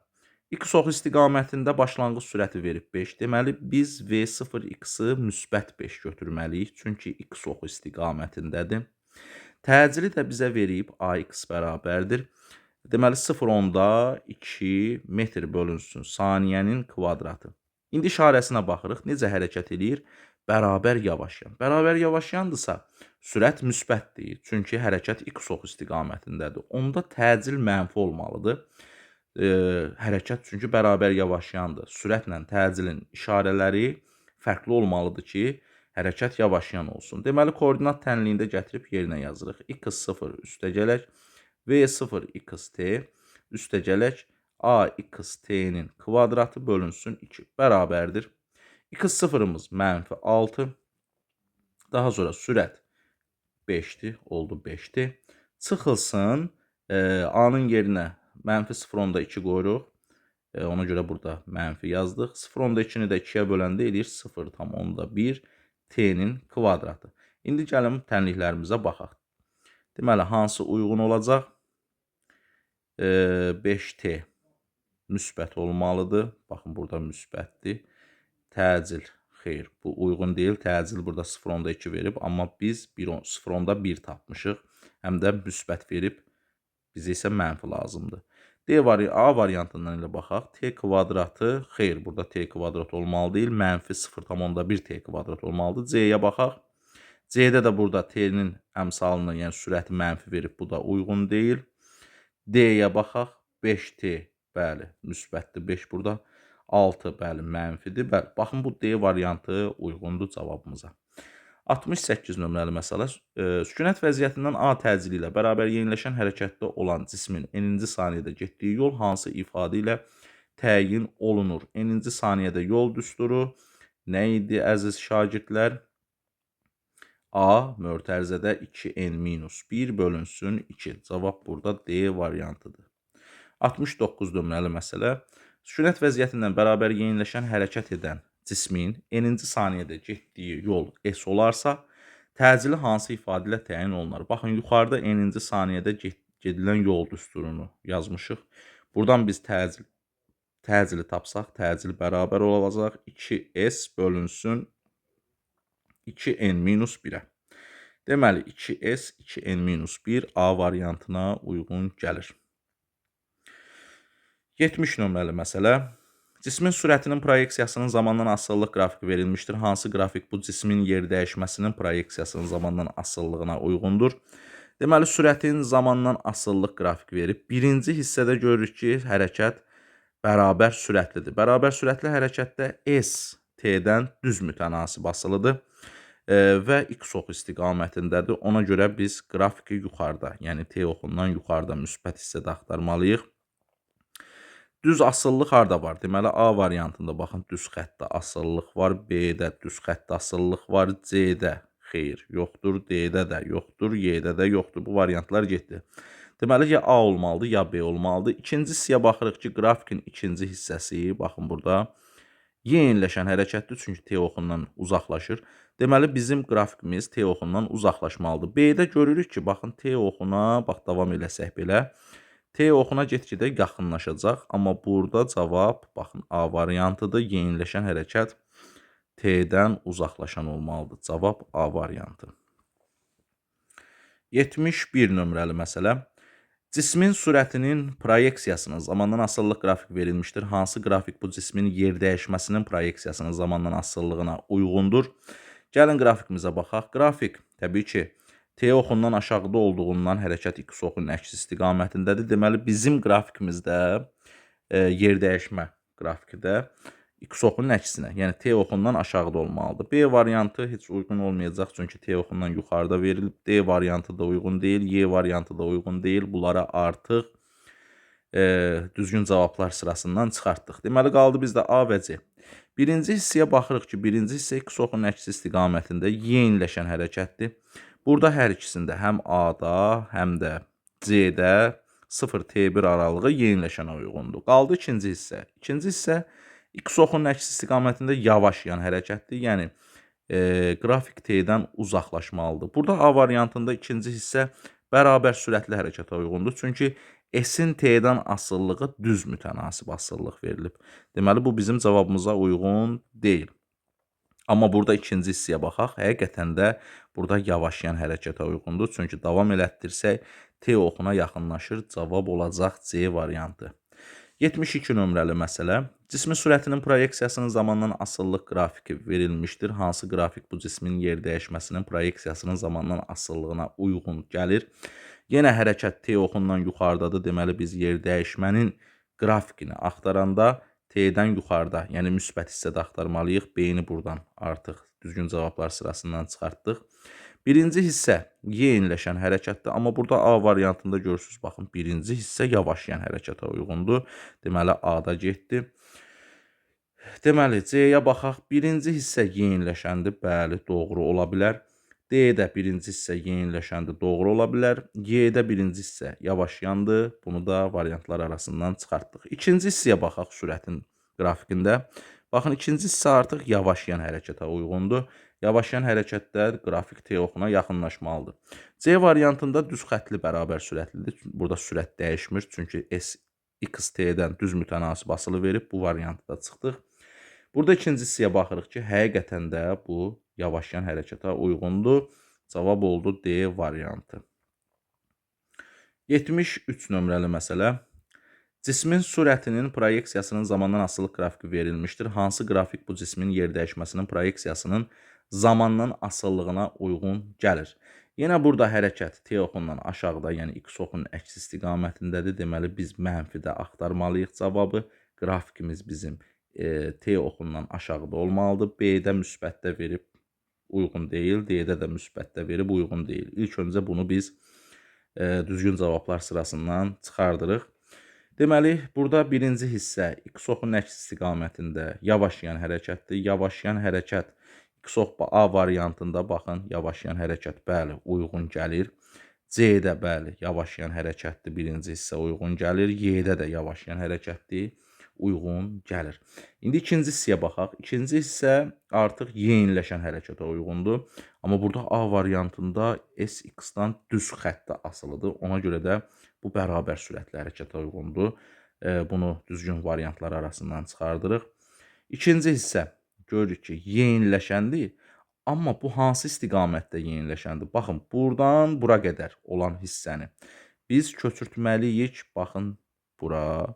X oxu istiqamətində başlanğıc sürəti verib 5. Deməli, biz V0x-ı müsbət 5 götürməliyik. Çünki X oxu istiqamətindədir. Təcili də bizə verib AX bərabərdir. Deməli, 0,2 metr bölünsün saniyənin kvadratı. İndi işarəsinə baxırıq. Necə hərəkət eləyir? Bərabər yavaşyan. Bərabər yavaşyandırsa, sürət müsbətdir. Çünki hərəkət X oxu istiqamətindədir. Onda təcil mənfi olmalıdır. Hərəkət çünki bərabər yavaşyandır. Sürətlə təcilin işarələri fərqli olmalıdır ki, hərəkət yavaşyan olsun. Deməli, koordinat tənliyində gətirib yerinə yazırıq. x0 üstə gələk, v0 xt üstə gələk, axt-nin kvadratı bölünsün 2 bərabərdir. x0-ımız mənfi 6, daha sonra sürət 5-dir, oldu 5-dir. Çıxılsın, a-nın yerinə mənfi 0,2 qoyuruq. Ona görə burada mənfi yazdıq. 0,2-ni də 2-yə böləndə eləyir 0,1 t-nin kvadratı. İndi gəlin tənliklərimizə baxaq. Deməli, hansı uyğun olacaq? 5t müsbət olmalıdır. Baxın, burada müsbətdir. Təcil, xeyr, bu uyğun deyil. Təcil burada 0,2 verib, amma biz 0,1 tapmışıq. Həm də müsbət verib, bizə isə mənfi lazımdır. A variantından ilə baxaq. T kvadratı, xeyr, burada T kvadrat olmalı deyil. Mənfi 0,1 T kvadrat olmalıdır. C-yə baxaq. C-də də burada T-nin əmsalını, yəni sürəti mənfi verib, bu da uyğun deyil. D-yə baxaq. 5T, bəli, müsbətdir 5 burada. 6, bəli, mənfidir. Bəli, baxın, bu D variantı uyğundur cavabımıza. 68 nömrəli məsələ. Sükunət vəziyyətindən A təcili ilə bərabər yeniləşən hərəkətdə olan cismin n-ci saniyədə getdiyi yol hansı ifadə ilə təyin olunur? N-ci saniyədə yol düsturu nə idi, əziz şagirdlər? A mötərizədə 2n-1 bölünsün 2. Cavab burada D variantıdır. 69 nömrəli məsələ. Sükunət vəziyyətindən bərabər yeniləşən hərəkət edən cismin n-ci saniyədə getdiyi yol S olarsa, təcili hansı ifadə ilə təyin olunar? Baxın, yuxarıda n-ci saniyədə gedilən yol düsturunu yazmışıq. Buradan biz təcili tapsaq, təcil bərabər olacaq 2S bölünsün 2n-1-ə. Deməli, 2S, 2n-1 A variantına uyğun gəlir. 70 nömrəli məsələ. Cismin sürətinin proyeksiyasının zamandan asılılıq qrafiki verilmişdir. Hansı qrafik bu cismin yer dəyişməsinin proyeksiyasının zamandan asılılığına uyğundur? Deməli, sürətin zamandan asılılıq qrafiki verib. Birinci hissədə görürük ki, hərəkət bərabər sürətlidir. Bərabər sürətli hərəkətdə S T-dən düz mütənasib asılıdır və X oxu istiqamətindədir. Ona görə biz qrafiki yuxarıda, yəni T oxundan yuxarıda müsbət hissədə axtarmalıyıq. Düz asılılıq harda var? Deməli, A variantında baxın, düz xəttdə asılılıq var, B-də düz xəttdə asılılıq var, C-də xeyr yoxdur, D-də də yoxdur, Y-də də yoxdur. Bu variantlar getdi. Deməli, ya A olmalıdır, ya B olmalıdır. İkinci hissəyə baxırıq ki, qrafikin ikinci hissəsi, baxın burada, yeniləşən hərəkətdir, çünki T oxundan uzaqlaşır. Deməli, bizim qrafikimiz T oxundan uzaqlaşmalıdır. B-də görürük ki, baxın, T oxuna, bax, davam eləsək belə, T oxuna get-gedə yaxınlaşacaq, amma burada cavab, baxın, A variantıdır. Yeniləşən hərəkət T-dən uzaqlaşan olmalıdır. Cavab A variantı. 71 nömrəli məsələ. Cismin sürətinin proyeksiyasının zamandan asılılıq qrafiki verilmişdir. Hansı qrafik bu cismin yer dəyişməsinin proyeksiyasının zamandan asılılığına uyğundur? Gəlin qrafikimizə baxaq. Qrafik təbii ki, T oxundan aşağıda olduğundan hərəkət X oxunun əks istiqamətindədir. Deməli, bizim qrafikimizdə yer dəyişmə qrafikidə X oxunun əksinə, yəni T oxundan aşağıda olmalıdır. B variantı heç uyğun olmayacaq, çünki T oxundan yuxarıda verilib. D variantı da uyğun deyil, Y variantı da uyğun deyil. Bunlara artıq düzgün cavablar sırasından çıxartdıq. Deməli, qaldı bizdə A və C. Birinci hissəyə baxırıq ki, birinci hissə x oxunun əksi istiqamətində yeniləşən hərəkətdir. Burada hər ikisində həm A-da, həm də C-də 0-T1 aralığı yeniləşənə uyğundur. Qaldı ikinci hissə. İkinci hissə x oxunun əksi istiqamətində yavaşlayan hərəkətdir. Yəni, qrafik T-dən uzaqlaşmalıdır. Burada A variantında ikinci hissə bərabər sürətli hərəkətə uyğundur. Çünki S-in T-dən asılılığı düz mütənasib asılılıq verilib. Deməli, bu bizim cavabımıza uyğun deyil. Amma burada ikinci hissəyə baxaq. Həqiqətən də burada yavaşlayan hərəkətə uyğundur. Çünki davam elətdirsək, T oxuna yaxınlaşır. Cavab olacaq C variantı. 72 nömrəli məsələ. Cismin sürətinin proyeksiyasının zamandan asılılıq qrafiki verilmişdir. Hansı qrafik bu cismin yer dəyişməsinin proyeksiyasının zamandan asılılığına uyğun gəlir? Yenə hərəkət T oxundan yuxarıdadır. Deməli, biz yer dəyişmənin qrafikini axtaranda T-dən yuxarıda, yəni müsbət hissədə axtarmalıyıq. B-ni buradan artıq düzgün cavablar sırasından çıxartdıq. Birinci hissə yeniləşən hərəkətdir, amma burada A variantında görürsünüz, baxın, birinci hissə yavaşlayan hərəkətə uyğundur. Deməli, A-da getdi. Deməli, C-yə baxaq. Birinci hissə yeniləşəndir, bəli, doğru ola bilər. D-də birinci hissə yeniləşəndir, doğru ola bilər. Y-də birinci hissə yavaşlayandır. Bunu da variantlar arasından çıxartdıq. İkinci hissəyə baxaq sürətin qrafikində. Baxın, ikinci hissə artıq yavaşlayan hərəkətə uyğundur. Yavaşlayan hərəkətdə qrafik T oxuna yaxınlaşmalıdır. C variantında düz xətli bərabər sürətlidir. Burada sürət dəyişmir, çünki S X T-dən düz mütənasib asılı verib. Bu variantı da çıxdıq. Burada ikinci hissəyə baxırıq ki, həqiqətən də bu yavaşlayan hərəkətə uyğundur. Cavab oldu D variantı. 73 nömrəli məsələ. Cismin sürətinin proyeksiyasının zamandan asılılıq qrafiki verilmişdir. Hansı qrafik bu cismin yer dəyişməsinin proyeksiyasının zamandan asılılığına uyğun gəlir? Yenə burada hərəkət T oxundan aşağıda, yəni X oxunun əks istiqamətindədir. Deməli, biz mənfidə axtarmalıyıq cavabı. Qrafikimiz bizim T oxundan aşağıda olmalıdır. B-də müsbətdə verib uyğun deyil, D-də də müsbətdə verib uyğun deyil. İlk öncə bunu biz düzgün cavablar sırasından çıxardırıq. Deməli, burada birinci hissə X oxunun əks istiqamətində yavaşlayan hərəkətdir. Yavaşlayan hərəkət X ox A variantında baxın, yavaşlayan hərəkət bəli, uyğun gəlir. C-də bəli, yavaşlayan hərəkətdir, birinci hissə uyğun gəlir. Y-də də yavaşlayan hərəkətdir, uyğun gəlir. İndi ikinci hissəyə baxaq. İkinci hissə artıq yeniləşən hərəkətə uyğundur. Amma burada A variantında SX-dan düz xəttə asılıdır. Ona görə də bu bərabər sürətli hərəkətə uyğundur. Bunu düzgün variantlar arasından çıxardırıq. İkinci hissə görürük ki, yeniləşəndir. Amma bu hansı istiqamətdə yeniləşəndir? Baxın, buradan bura qədər olan hissəni biz köçürtməliyik. Baxın, bura.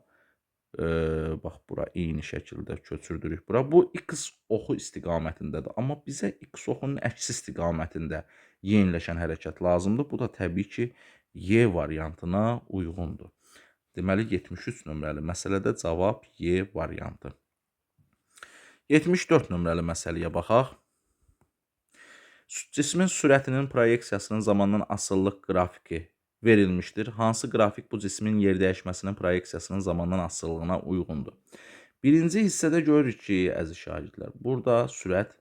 Bax, bura eyni şəkildə köçürdürük bura. Bu X oxu istiqamətindədir. Amma bizə X oxunun əksi istiqamətində yeniləşən hərəkət lazımdır. Bu da təbii ki, Y variantına uyğundur. Deməli, 73 nömrəli məsələdə cavab Y variantı. 74 nömrəli məsələyə baxaq. Cismin sürətinin proyeksiyasının zamandan asılılıq qrafiki verilmişdir. Hansı qrafik bu cismin yer dəyişməsinin proyeksiyasının zamandan asılılığına uyğundur? Birinci hissədə görürük ki, əziz şagirdlər, burada sürət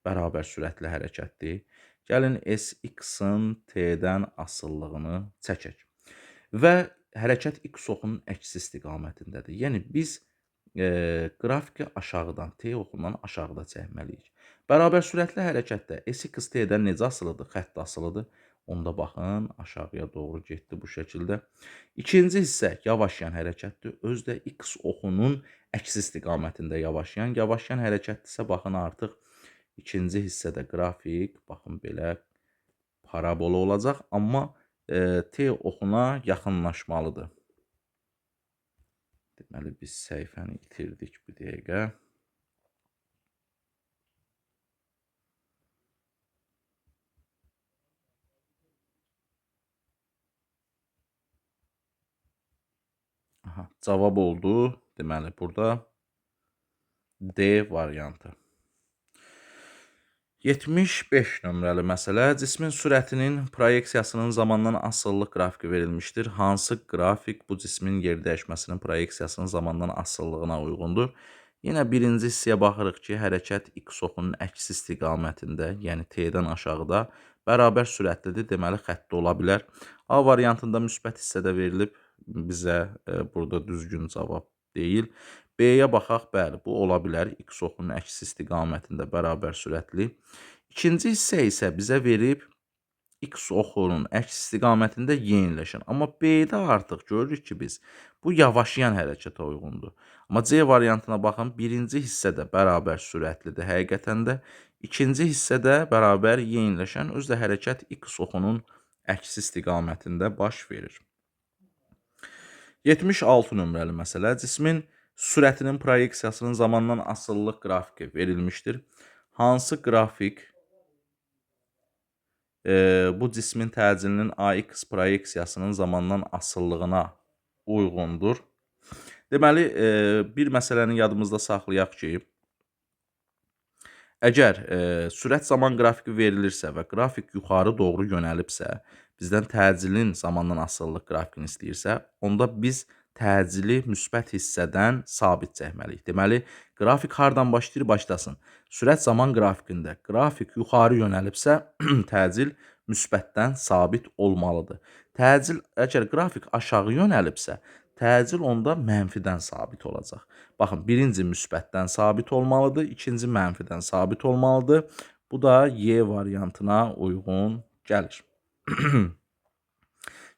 bərabər sürətli hərəkətdir. Gəlin SX-in T-dən asılılığını çəkək. Və hərəkət X oxunun əksi istiqamətindədir. Yəni biz qrafiki aşağıdan, T oxundan aşağıda çəkməliyik. Bərabər sürətli hərəkətdə SX T-dən necə asılıdır? Xətt asılıdır. Onda baxın, aşağıya doğru getdi bu şəkildə. İkinci hissə yavaşlayan hərəkətdir. Özdə X oxunun əksi istiqamətində yavaşlayan. Yavaşlayan hərəkətdirsə, baxın artıq ikinci hissədə qrafik, baxın belə parabola olacaq. Amma T oxuna yaxınlaşmalıdır. Deməli, biz səhifəni itirdik bir dəqiqə. Aha, cavab oldu. Deməli, burada D variantı. 75 nömrəli məsələ. Cismin sürətinin proyeksiyasının zamandan asılılıq qrafiki verilmişdir. Hansı qrafik bu cismin yer dəyişməsinin proyeksiyasının zamandan asılılığına uyğundur? Yenə birinci hissəyə baxırıq ki, hərəkət x oxunun əksi istiqamətində, yəni t-dən aşağıda bərabər sürətlidir, deməli xəttdə ola bilər. A variantında müsbət hissədə verilib, bizə burada düzgün cavab deyil. B-yə baxaq, bəli, bu ola bilər. X oxunun əksi istiqamətində bərabər sürətli. İkinci hissə isə bizə verib X oxunun əks istiqamətində yeniləşən. Amma B-də artıq görürük ki, biz bu yavaşlayan hərəkətə uyğundur. Amma C variantına baxın, birinci hissədə bərabər sürətlidir həqiqətən də. İkinci hissədə bərabər yeniləşən, özü də hərəkət X oxunun əksi istiqamətində baş verir. 76 nömrəli məsələ. Cismin sürətinin proyeksiyasının zamandan asılılıq qrafiki verilmişdir. Hansı qrafik bu cismin təcilinin AX proyeksiyasının zamandan asılılığına uyğundur? Deməli, bir məsələni yadımızda saxlayaq ki, əgər sürət zaman qrafiki verilirsə və qrafik yuxarı doğru yönəlibsə, bizdən təcilin zamandan asılılıq qrafikini istəyirsə, onda biz təcili müsbət hissədən sabit çəkməliyik. Deməli, qrafik hardan başlayır, başlasın. Sürət zaman qrafikində qrafik yuxarı yönəlibsə, təcil müsbətdən sabit olmalıdır. Təcil, əgər qrafik aşağı yönəlibsə, təcil onda mənfidən sabit olacaq. Baxın, birinci müsbətdən sabit olmalıdır, ikinci mənfidən sabit olmalıdır. Bu da Y variantına uyğun gəlir.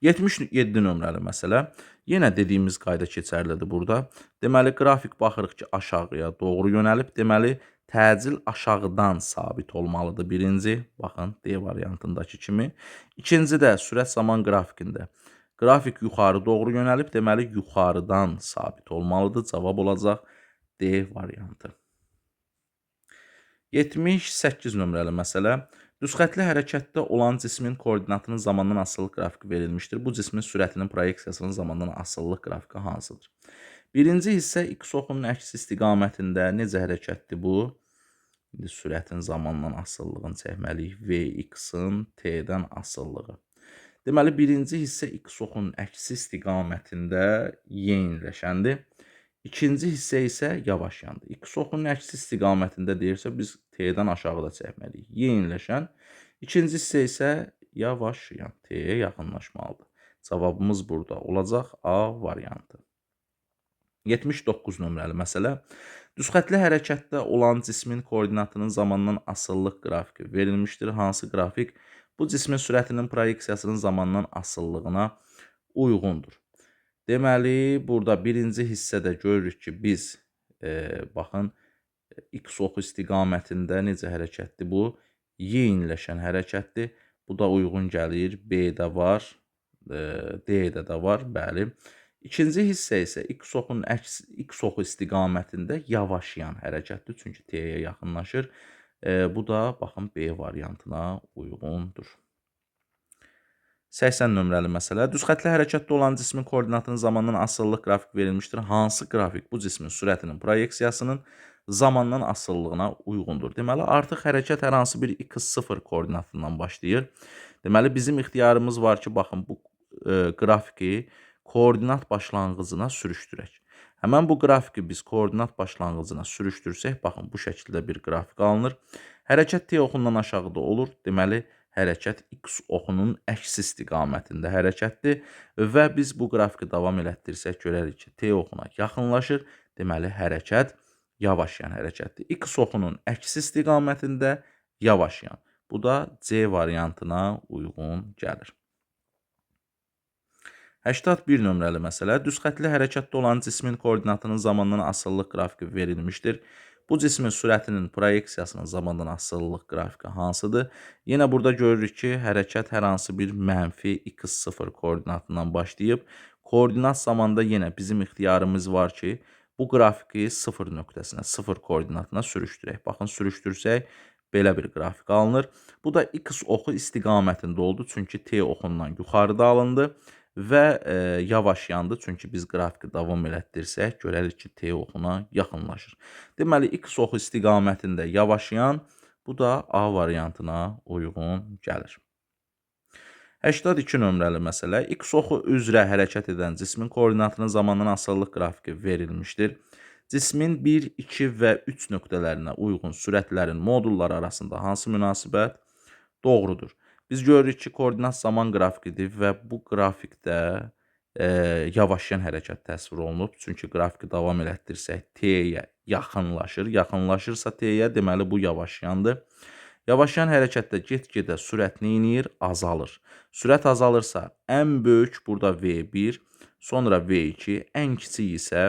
77 nömrəli məsələ. Yenə dediyimiz qayda keçərlidir burada. Deməli, qrafik baxırıq ki, aşağıya doğru yönəlib. Deməli, təcil aşağıdan sabit olmalıdır birinci. Baxın, D variantındakı kimi. İkinci də sürət zaman qrafikində. Qrafik yuxarı doğru yönəlib. Deməli, yuxarıdan sabit olmalıdır. Cavab olacaq D variantı. 78 nömrəli məsələ. Düzxətli hərəkətdə olan cismin koordinatının zamandan asılılıq qrafiki verilmişdir. Bu cismin sürətinin proyeksiyasının zamandan asılılıq qrafiki hansıdır? Birinci hissə x oxunun əksi istiqamətində necə hərəkətdir bu? İndi sürətin zamandan asılılığını çəkməliyik. Vx-in t-dən asılılığı. Deməli, birinci hissə x oxunun əksi istiqamətində yeniləşəndir. İkinci hissə isə yavaşyandır. X oxunun əksi istiqamətində deyirsə, biz T-dən aşağıda çəkməliyik. Yeniləşən. İkinci hissə isə yavaşlayan. T-yə yaxınlaşmalıdır. Cavabımız burada olacaq A variantı. 79 nömrəli məsələ. Düzxətli hərəkətdə olan cismin koordinatının zamandan asılılıq qrafiki verilmişdir. Hansı qrafik bu cismin sürətinin proyeksiyasının zamandan asılılığına uyğundur? Deməli, burada birinci hissədə görürük ki, biz, baxın, x oxu istiqamətində necə hərəkətdir bu? Yeniləşən hərəkətdir. Bu da uyğun gəlir. B-də var, D-də də var, bəli. İkinci hissə isə x oxunun əks, x oxu istiqamətində yavaşlayan hərəkətdir. Çünki T-yə yaxınlaşır. Bu da, baxın, B variantına uyğundur. 80 nömrəli məsələ. Düzxətli hərəkətdə olan cismin koordinatının zamandan asılılıq qrafik verilmişdir. Hansı qrafik bu cismin sürətinin proyeksiyasının zamandan asılılığına uyğundur? Deməli, artıq hərəkət hər hansı bir x0 koordinatından başlayır. Deməli, bizim ixtiyarımız var ki, baxın, bu qrafiki koordinat başlanğıcına sürüşdürək. Həmən bu qrafiki biz koordinat başlanğıcına sürüşdürsək, baxın, bu şəkildə bir qrafik alınır. Hərəkət T oxundan aşağıda olur. Deməli, hərəkət x oxunun əksi istiqamətində hərəkətdir və biz bu qrafiki davam elətdirsək görərik ki, T oxuna yaxınlaşır. Deməli, hərəkət yavaşlayan hərəkətdir. X oxunun əksi istiqamətində yavaşlayan. Bu da C variantına uyğun gəlir. 81 nömrəli məsələ. Düzxətli hərəkətdə olan cismin koordinatının zamandan asılılıq qrafiki verilmişdir. Bu cismin sürətinin proyeksiyasının zamandan asılılıq qrafiki hansıdır? Yenə burada görürük ki, hərəkət hər hansı bir mənfi x0 koordinatından başlayıb. Koordinat zamanda yenə bizim ixtiyarımız var ki, bu qrafiki 0 nöqtəsinə, 0 koordinatına sürüşdürək. Baxın, sürüşdürsək belə bir qrafik alınır. Bu da x oxu istiqamətində oldu, çünki T oxundan yuxarıda alındı və yavaşyandı. Çünki biz qrafiki davam elətdirsək, görərik ki, T oxuna yaxınlaşır. Deməli, x oxu istiqamətində yavaşlayan, bu da A variantına uyğun gəlir. 82 nömrəli məsələ. X oxu üzrə hərəkət edən cismin koordinatının zamandan asılılıq qrafiki verilmişdir. Cismin 1, 2 və 3 nöqtələrinə uyğun sürətlərin modulları arasında hansı münasibət doğrudur? Biz görürük ki, koordinat zaman qrafikidir və bu qrafikdə yavaşlayan hərəkət təsvir olunub. Çünki qrafiki davam elətdirsək T-yə yaxınlaşır. Yaxınlaşırsa T-yə, deməli bu yavaşlayandır. Yavaşlayan hərəkətdə get-gedə sürət neyniyir? Azalır. Sürət azalırsa ən böyük burada V1, sonra V2, ən kiçik isə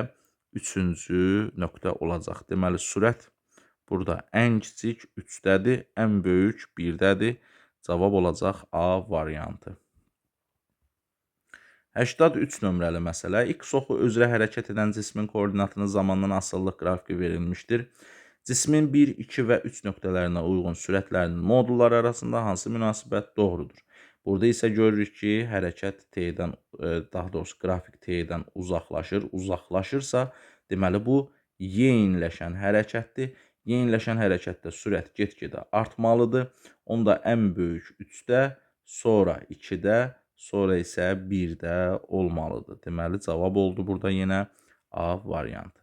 3-cü nöqtə olacaq. Deməli, sürət burada ən kiçik 3-dədir, ən böyük 1-dədir. Cavab olacaq A variantı. 83 nömrəli məsələ. X oxu üzrə hərəkət edən cismin koordinatını zamandan asılılıq qrafiki verilmişdir. Cismin 1, 2 və 3 nöqtələrinə uyğun sürətlərinin modulları arasında hansı münasibət doğrudur? Burada isə görürük ki, hərəkət T-dən, daha doğrusu qrafik T-dən uzaqlaşır. Uzaqlaşırsa, deməli bu yeyinləşən hərəkətdir. Yeyinləşən hərəkətdə sürət get-gedə artmalıdır. Onda ən böyük 3-də, sonra 2-də, sonra isə 1-də olmalıdır. Deməli, cavab oldu burada yenə A variantı.